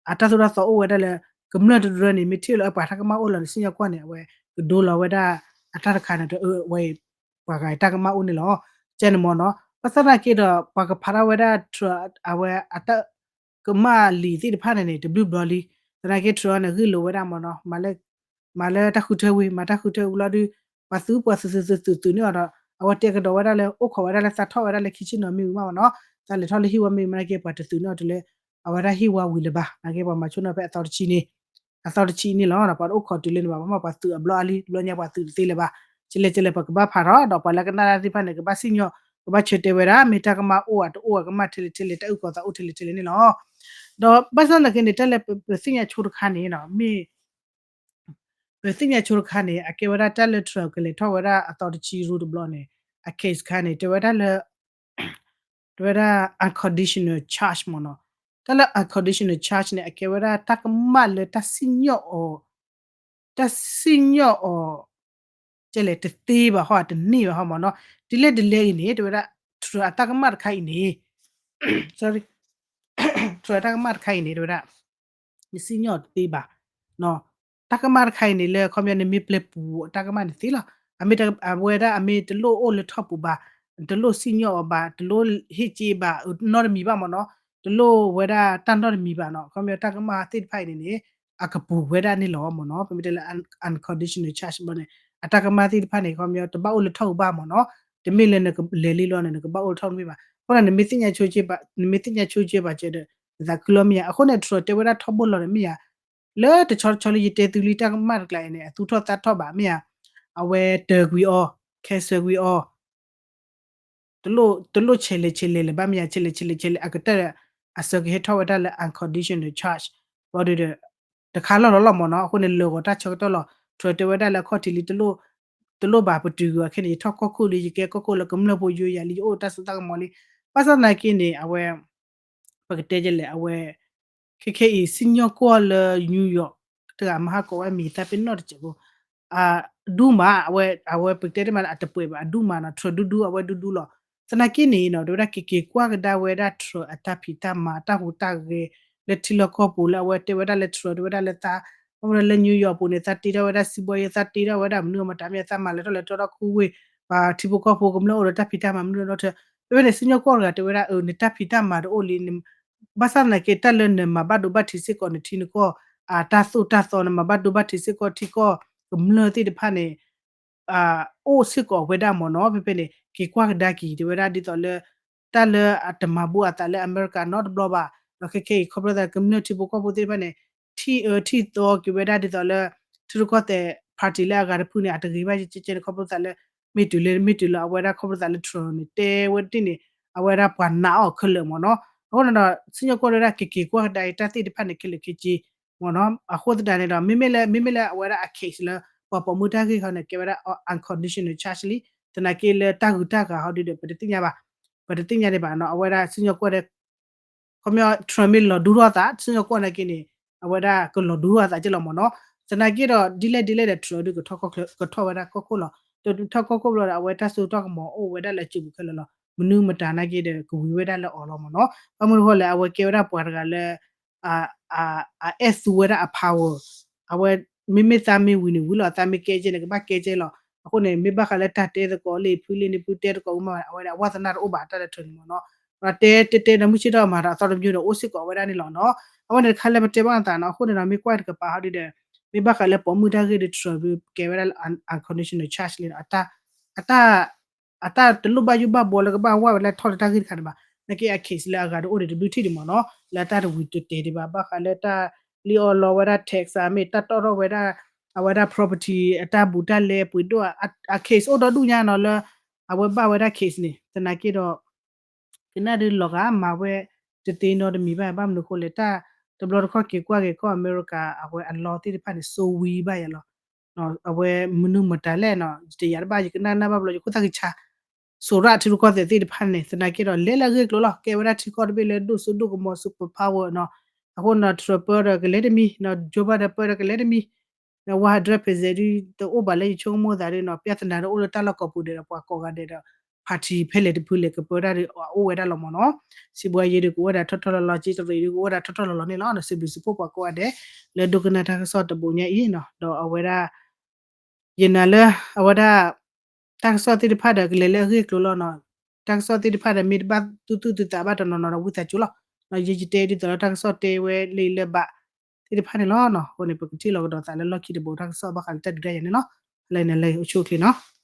အတၢ်သိၣ်တၢ်သီအိၣ်ဝဲဒၣ်လၢ ကမျၢၢ်တရၢန့ၣ် မ့ၢ်ထံၣ်လၢအပှၤတၢ်ကမၣ်အိၣ်လီၤန့ၣ် စံၣ်ညီၣ်ကွီၢ်န့ၣ် အဝဲကဒိလီၤဝဲဒၣ်အတၢ်တခါန့ၣ် တအၢဝဲ ပှၤဂၤတၢ်ကမၣ်အိၣ်န့ၣ်လီၤ ကဲန့ၣ်မ့ၢ်နီၤ ဘၣ်ဆၣ်သနာ်က့ဒီး ပှၤကဖးထီၣ်ဝဲဒၣ် Trump အဝဲအတၢ် ကမၣ်လံာ်သ့ၣ်တဖၣ်န့ၣ်န့ၣ် တဘျုးဘျီလံ သနာ်က့ Trump န့ၣ် ဂ့ၢ်လိာ်ဝဲဒၣ်မ့ၢ်နီၤ မၤလၢတၢ်ဃုထၢဝံၤ မၤတၢ်ဃုထၢဝံၤလီၤဒုး ပှၤသုးပှၤသုးသုးသုးသုးသုးန့ၢ်အီၤဒီး အဝဲတဲကဒီးဝဲဒၣ်လၢ အိၣ်ခိးဝဲဒၣ်လၢသးထီၣ်ဝဲဒၣ်လၢခံဆ့ၣ်နီၤမ့ၢ်ဝံၤမးမ့ၢ်နီၤ သးလဲၤထီၣ်လၢဟံၣ်ဝါမ့ၢ်ဝံၤမးသနာ်က့ ပှၤတသုးန့ၢ်အီၤတုၤလၢ အဝဲဒၣ်ဟံၣ်ဝါဝံၤလၢၤဘၣ် သနာ်က့ ပှၤမၤဆိနီၤဖဲအသီတဆံန့ၣ် အသီတဆံန့ၣ်လီၤ ပှၤတအိၣ်ခိးတုၤလၢန့ၣ်ဘၣ် ဘၣ်မ့ၢ်ပှၤသုးအဘျီအါလံ ဘျီညါပှၤသုးတသ့လၢၤဘၣ် ကလဲၣ်ကလဲၣ် ပကဘၣ်ဖးထီၣ် ဒီးပှၤလၢကနၣ်တၢ်သ့ၣ်တဖၣ်န့ၣ် ကဘၣ်စံၣ်ညီၣ် ကဘၣ်ဆၢတဲာ်ဝဲဒၣ် မ့ၢ်တၢ်ကမၣ်အိၣ်အတအိၣ်အကမၣ်ထဲလဲၣ်ထဲလဲၣ် တၢ်အုၣ်ကီၤသးအိၣ်ထဲလဲၣ်ထဲလဲၣ်န့ၣ်လီၤ ဒီးဘၣ်ဆၣ်သနာ်က့န့ၣ် တၢ်လၢပသ့ၣ်ညါဆိတခါန့ၣ် မ့ၢ် ပသ့ၣ်ညါဆိတခါန့ၣ် အကဲဝဲဒၣ်တၢ်လၢ Trump ကလဲၤထီၣ်ဝဲဒၣ်အသီတဆံရူတဘျီန့ၣ် အ case တခါန့ၣ် တဲဝဲဒၣ်လၢ တဲဝဲဒၣ် unconditional charge မ့ၢ်နီၤ တၢ်လၢ unconditional charge န့ၣ် အကဲဝဲဒၣ်တၢ်ကမၣ်လၢတၢ်စံၣ်ညီၣ်အီၤ တၢ်စံၣ်ညီၣ်အီၤ ကဲလဲၣ် တသ့ဘၣ်ဟီ တန့ၢ်ဘၣ်ဟီမ့ၢ်နီၤ တုၤလၢဒ်လဲၣ်အံၤန့ၣ် တဲဝဲဒၣ် Trump အတၢ်ကမၣ်တခါအံၤန့ၣ် sorry Trump အတၢ်ကမၣ်တခါအံၤန့ၣ် တဲဝဲဒၣ် နစံၣ်ညီၣ်တသ့ဘၣ် တၢ်ကမၣ်တခါအံၤန့ၣ် လၢခီပညီနမ့ၢ်ပျဲပူၤ တၢ်ကမၣ်န့ၣ်သ့လီၤ. အမ့ၢ်တ အဝဲဒၣ်အမ့ၢ်တလိၣ်အိၣ်လၢထီၣ်ပူၤဘၣ်, တလိၣ်စံၣ်ညီၣ်အီၤဘၣ်, တလိၣ်ဟ့ၣ်က့ဘၣ် နီတမံၤဘၣ်မ့ၢ်နီၤ, တလိၣ်ဝဲဒၣ်တၢ်နီတမံၤဘၣ်နီၤ. ခီပညီတၢ်ကမၣ်သ့ၣ်တဖၣ်အံၤန့ၣ်န့ၣ် အကပူၤဝဲဒၣ်န့ၣ်လီၤမ့ၢ်နီၤ. ပမ့ၢ်တဲလၢ unconditional charge ဘၣ်န့ၣ် အတၢ်ကမၣ်သ့ၣ်တဖၣ်န့ၣ် ခီပညီတဘၣ်အိၣ်လၢထီၣ်ပူၤဘၣ်မ့ၢ်နီၤ. တမ့ၢ်လၢနကလဲၤလံလီၤန့ၣ် နကဘၣ်အိၣ်လၢထီၣ်တမ့ၢ်ဘၣ်. အဃိန့ၣ် နမ့ၢ်သ့ၣ်ညါဆိက့ဘၣ် နမ့ၢ်သ့ၣ်ညါဆိက့ဘၣ်စၢၤဒီး နသးခုလီၤမ့ၢ်ဧါ. အဃိန့ၣ် Trump တဲဝဲဒၣ်ထီဘိလီၤန့ၣ်မ့ၢ်ဧါ. လၢတဆီတဆီလၢယတဲသုလံ တၢ်ကမၣ်တကျါအံၤန့ၣ် အသူၣ်ထီၣ်သးထီၣ်ဘၣ်မ့ၢ်ဧါ. အဝဲတၢၤကွံာ်အီၤ cancel ကွံာ်အီၤ တလိၣ်ဆဲးလဲၤဆဲးလဲၤလၢၤဘၣ်မ့ၢ်ဧါ. ဆဲးလဲၤဆဲးလဲၤဆဲးလဲၤ အကတၢၢ် အစၢကဟဲထီၣ်ဝဲဒၣ်လၢ unconditional charge ဘၣ်ဒီး တခါလီၢ်လီၤလီၤမ့ၢ်နီၤ. အဃိန့ၣ် လၢာ်ဂီၤတၢ်ဆၢကတီၢ်လီၤ. Trump တဲဝဲဒၣ်လၢအခီၣ်ထံးလံ တလိၣ်ဘၣ်ပတုာ်ကွံာ်အီၤခဲန့ၣ် ယထီၣ်ကီၢ်ခိၣ်လံ ယကဲကီၢ်ခိၣ်လၢကမျၢၢ်ဖိယိယၤလံ ယအိၣ်တၢ်စိတၢ်ကမီၤလံ. ဘၣ်ဆၣ်သနာ်က့န့ၣ် အဝဲ ပကတဲဒ်လဲၣ် အဝဲ ခဲခဲအံၤ စံၣ်ညီၣ်ကွီၢ်လၢ New York တဂၤမၤဟးကိးဝဲမံၤသးပ့ၤနီၣ်တစဲးဖိ ဒူမး အဝဲ အဝဲပကတဲတမးလၢအတပှဲၤဘၣ် အဒူမးနီၤ Trump ဒူဒူ အဝဲဒူဒူလီၤ. သနာ်က့န့ၣ်နီၤ တဲဝဲဒၣ်က့ၤက့ၤကွၢ်ကဒါဝဲဒၣ် Trump အတၢ်ဖံးတၢ်မၤ အတၢ်ဟူးတၢ်ဂဲၤ လၢထံလီၢ်ကီၢ်ပူၤလၢအဝဲတဲဝဲဒၣ်လၢ Trump တဲဝဲဒၣ်လၢသး လၢ New York ပူၤန့ၣ် သးတ့ထီၣ်ဝဲဒၣ်စံးဘီယဲ သးတ့ထီၣ်ဝဲဒၣ်မနုၤမတၤမ့ၢ် သးမၤလဲၤထီၣ်လဲၤထီၣ်ဒီးခူဝ့ၢ် ပှၤထံဖိကီၢ်ဖိကမျၢၢ်အိၣ်ဒီးတၢ်ဖံးတၢ်မၤမနုၤဒီးထၢ ဖဲဖဲန့ၣ် စံၣ်ညီၣ်ကွီၢ်တဂၤတဲဝဲဒၣ် အၢ နတၢ်ဖံးတၢ်မၤတအိၣ်လံ ဘၣ်ဆၣ်သနာ်က့ တၢ်လၢနမၤဘၣ်ဒိဘၣ်ထံးစ့ၢ်ကီးနထံနကီၢ် အတၢ်သိၣ်တၢ်သီ နမၤဘၣ်ဒိဘၣ်ထံးစ့ၢ်ကီးထံကီၢ်ကမျၢၢ်သ့ၣ်တဖၣ်န့ၣ် အိၣ်စ့ၢ်ကီးဝဲဒၣ်မ့ၢ်နီၤ. ဖဲဖဲန့ၣ် က့ၤကွၢ်ကဒါက့ၤ တဲဝဲဒၣ်ဒ်သိးလၢ တၢ်လၢအတမၤဘူၣ်အသးလၢအမဲရကၤနီတဘျီဘၣ်. ဒီးခဲခဲအံၤ ခီဖျိသးကမျၢၢ်ထံဖိကီၢ်ဖိသ့ၣ်တဖၣ်န့ၣ် ထံၣ်အၢထံၣ်သီက့ၤဝဲဒၣ်ဒ်သိးလၢ ထံရူၢ်ကီၢ်သဲး party လၢအဂၤတဖုန့ၣ် အတဂ့ၤဘၣ်ကဲကဲန့ၣ် ခီဖျိသးလၢ မ့ၢ်တုၤလၢမ့ၢ်တုၤလၢအဝဲဒၣ်ခီဖျိသးလၢ Trump န့ၣ် တဲဝဲတ့ၢ်န့ၣ် အဝဲဒၣ်ပှၤနာ်အီၤခဲလၢာ်မ့ၢ်နီၤ. အဃိန့ၣ်ဒီး စံၣ်ညီၣ်ကွီၢ်တဲဝဲဒၣ်က့ၤက့ၤကွၢ်ကဒါအံၤ တၢ်သ့ၣ်တဖၣ်န့ၣ် ခဲလၢာ်ခဲဆ့ မ့ၢ်နီၤ. အဃိသတးန့ၣ်ဒီး မ့မ့ၢ်လၢ မ့မ့ၢ်လၢအဝဲဒၣ်အ case လၢ ပှၤပိာ်မုၣ်တၢ်ဂ့ၢ်ခီန့ၣ် ကဲဝဲဒၣ် unconditional charge လံ. သနာ်က့လၢတၢ်ဂုၤတၢ်ဂၤဟီဒုဒီး ပတသ့ၣ်ညါဘၣ်, ပတသ့ၣ်ညါဒံးဘၣ်နီၤ. အဝဲဒၣ်စံၣ်ညီၣ်ကွီၢ်ဒီး ခီပညီ Trump မ့ၢ်လီၤဒူထီၣ်သး စံၣ်ညီၣ်ကွီၢ်နာ်က့န့ၣ် အဝဲဒၣ်ကလီၤဒူထီၣ်သးက့လီၤမ့ၢ်နီၤ. သနာ်က့ဒီး ဒ်လဲၣ်ဒ်လဲၣ်ဒီး Trump ဒုကထီၣ်ဝဲဒၣ်ကီၢ်ခိၣ်လီၤ. ဒီးထီၣ်ကီၢ်ခိၣ်ဘျီဒီး အဝဲတၢ်စိတၢ်ကမီၤအိၣ်ဝဲဒၣ်လၢအစုပူၤခဲလၢာ်လီၤ. မနုၤမတၤနာ်က့ဒီး ကဝံၤဝဲဒၣ်လၢအီၤလီၤမ့ၢ်နီၤ. ဘၣ်မနုၤဃိလဲၣ် အဝဲကဲဝဲဒၣ်ပှၤတဂၤလၢ အအဲၣ်သူဝဲဒၣ်အ power အဝဲ မ့မ့ၢ်သးမ့ၢ်ဝံၤန့ၣ်ဝံၤလီၤ, သးမ့ၢ်ကဲကဲန့ၣ် ကဘၣ်ကဲကဲလီၤ. အဃိန့ၣ် မ့ၢ်ဘၣ်ဃးလၢတၢ်တဲသကိးလၢဖုလ့န့ၣ် ဖုတဲသကိးမး အဝဲဒၣ်အဝဲသနာ်တအိၣ်ဘၣ်တၢ်လၢ Trump န့ၣ်မ့ၢ်နီၤ. ဒီးတဲတဲတဲဒီးမုၢ်ဆ့ၣ်ထီၣ်မၤဒီးအသီတမံၤဒီးအိၣ်စ့ၢ်ကီးဝဲဒၣ်န့ၣ်လီၤနီၤ. အဝဲန့ၣ်တခါလၢပတဲဘၣ်သးနီၤ. အဃိန့ၣ်ဒီး မ့ၢ်ကွၢ်တကပၤဟီဒုဒီး မ့ၢ်ဘၣ်ဃးလၢပိာ်မုၣ်တၢ်ဂ့ၢ်ဒီး Trump ကဲဝဲဒၣ်လၢ unconditional charge လံနီၤ. အတၢ် အတၢ်တလိၣ်ဘၣ်ယိၣ်ဘၣ်ဘှီလၢကဘၣ်ဝဲလၢထီၣ်လၢတၢ်ဂ့ၢ်တခါန့ၣ်ဘၣ်. နာ်က့အ case လၢအဂၤတအိၣ်ဒံးတဘျုးထံၣ်ဒံးမ့ၢ်နီၤ, လၢတၢ်တဝံၤတတဲာ်ဒံးဘၣ် ဘၣ်ဃးလၢတၢ်လံၣ်အီၣ်လီဝဲဒၣ် tax မ့ၢ်တၢ်တီၣ်ထီၣ်ဝဲဒၣ် အဝဲဒၣ် property အတၢ်ဘူးတၢ်လဲပှ့ၤဒိၣ် အ case အိၣ်ဒီဒူၣ်ညါနီၤလၢ အဝဲဘၣ်ဝဲဒၣ် case န့ၣ် သနာ်က့ဒီး ကနၣ်ဒုးလီၤဂာ်မၤဝဲတသ့နီတမံၤဘၣ် ဘၣ်မနုၤဃိလဲၣ် တၢ် တဘျီတခီၣ်က့ၤကွၢ်က့ၤကီၢ်အမဲရကၤ အဝဲအလီၢ်သ့ၣ်တဖၣ်န့ၣ် စိဝံၤဘၣ်ယၤလီၤ. အဝဲမနုၤမတၤလဲၣ်နီၤ ယတယာ်တဘၣ် ယကနၣ်နၢ်ဘၣ်ဘျီ ယခိၣ်သၣ်ကဆါ စိၤရၣ်ထံရူၢ်ကီၢ်သဲးသ့ၣ်တဖၣ်န့ၣ် သနာ်က့ဒီး လဲၤလၢအဂ့ၢ်အကျိၤလီၤ. ကဲဝဲဒၣ်ထံကီၢ်တဘ့ၣ်လၢဒိၣ်စိဒိၣ်ကမီၤ super power နီၤ. အဃိနီၤ Trump ဒီးကလဲၤတမံၤနီၤ Joe Biden ပၢဒီးကလဲၤတမံၤ ဝဲ hundred percent ဒ်တအိၣ်ဘၣ်လၢယဆိကမိၣ်သးဒ်နီၤ ပြဿနာဒီးအိၣ်လၢတၢ်လီၢ်ကိးပူၤဒဲးဒီး ပှၤကိးဂၤဒဲးဒီး party ဖဲလဲၣ်တဖုလဲၣ်ကပၢတၢ်ဒီး အအိၣ်ဝဲဒၣ်လီၤမၢ်နီၤ. စံးဘှီယ့ၢ်ဒီးကအိၣ်ဝဲဒၣ်ထီၣ်ထီၣ်လီၤလီၤ က့တရံးဒီး ကအိၣ်ဝဲဒၣ်ထီၣ်ထီၣ်လီၤလီၤန့ၣ်လီၤ. ဒီးစံးဘျုးစံးဖှိၣ်ပှၤကိးဂၤဒဲး လၢဒိကနၣ်တၢ်ကစီၣ်တဘိညါအံၤနီၤ ဒီးအဝဲဒၣ် ယနာ်လၢ အဝဲဒၣ် တၢ်ကစီၣ်သ့ၣ်တဖၣ်ဒီးကလဲၤလၢအဂ့ၢ်အကျိၤလီၤနီၤ. တၢ်ကစီၣ်သ့ၣ်တဖၣ်ဒီးမ့ၢ်တဘၣ်သူၣ်သူၣ်သးသးဘၣ်တနီၤနီၤဒီးဝံသးစူၤလီၤ. ယယတဲဒ်သိးလၢတၢ်ကစီၣ်တဲဝဲလၢလၢဘၣ် သ့ၣ်တဖၣ်န့ၣ်လီၤနီၤ. အဃိန့ၣ်ပကထံၣ်လိာ်ကဒီးသးလၢလီၢ်ခံတဘိတၢ်ကစီၣ်ဘၣ်ဃးလၢတၢ်ဒုးတၢ်ယၤန့ၣ်လီၤ. လၢန့ၣ်လၢအိၣ်ဆူၣ်အိၣ်ချ့နီၤ.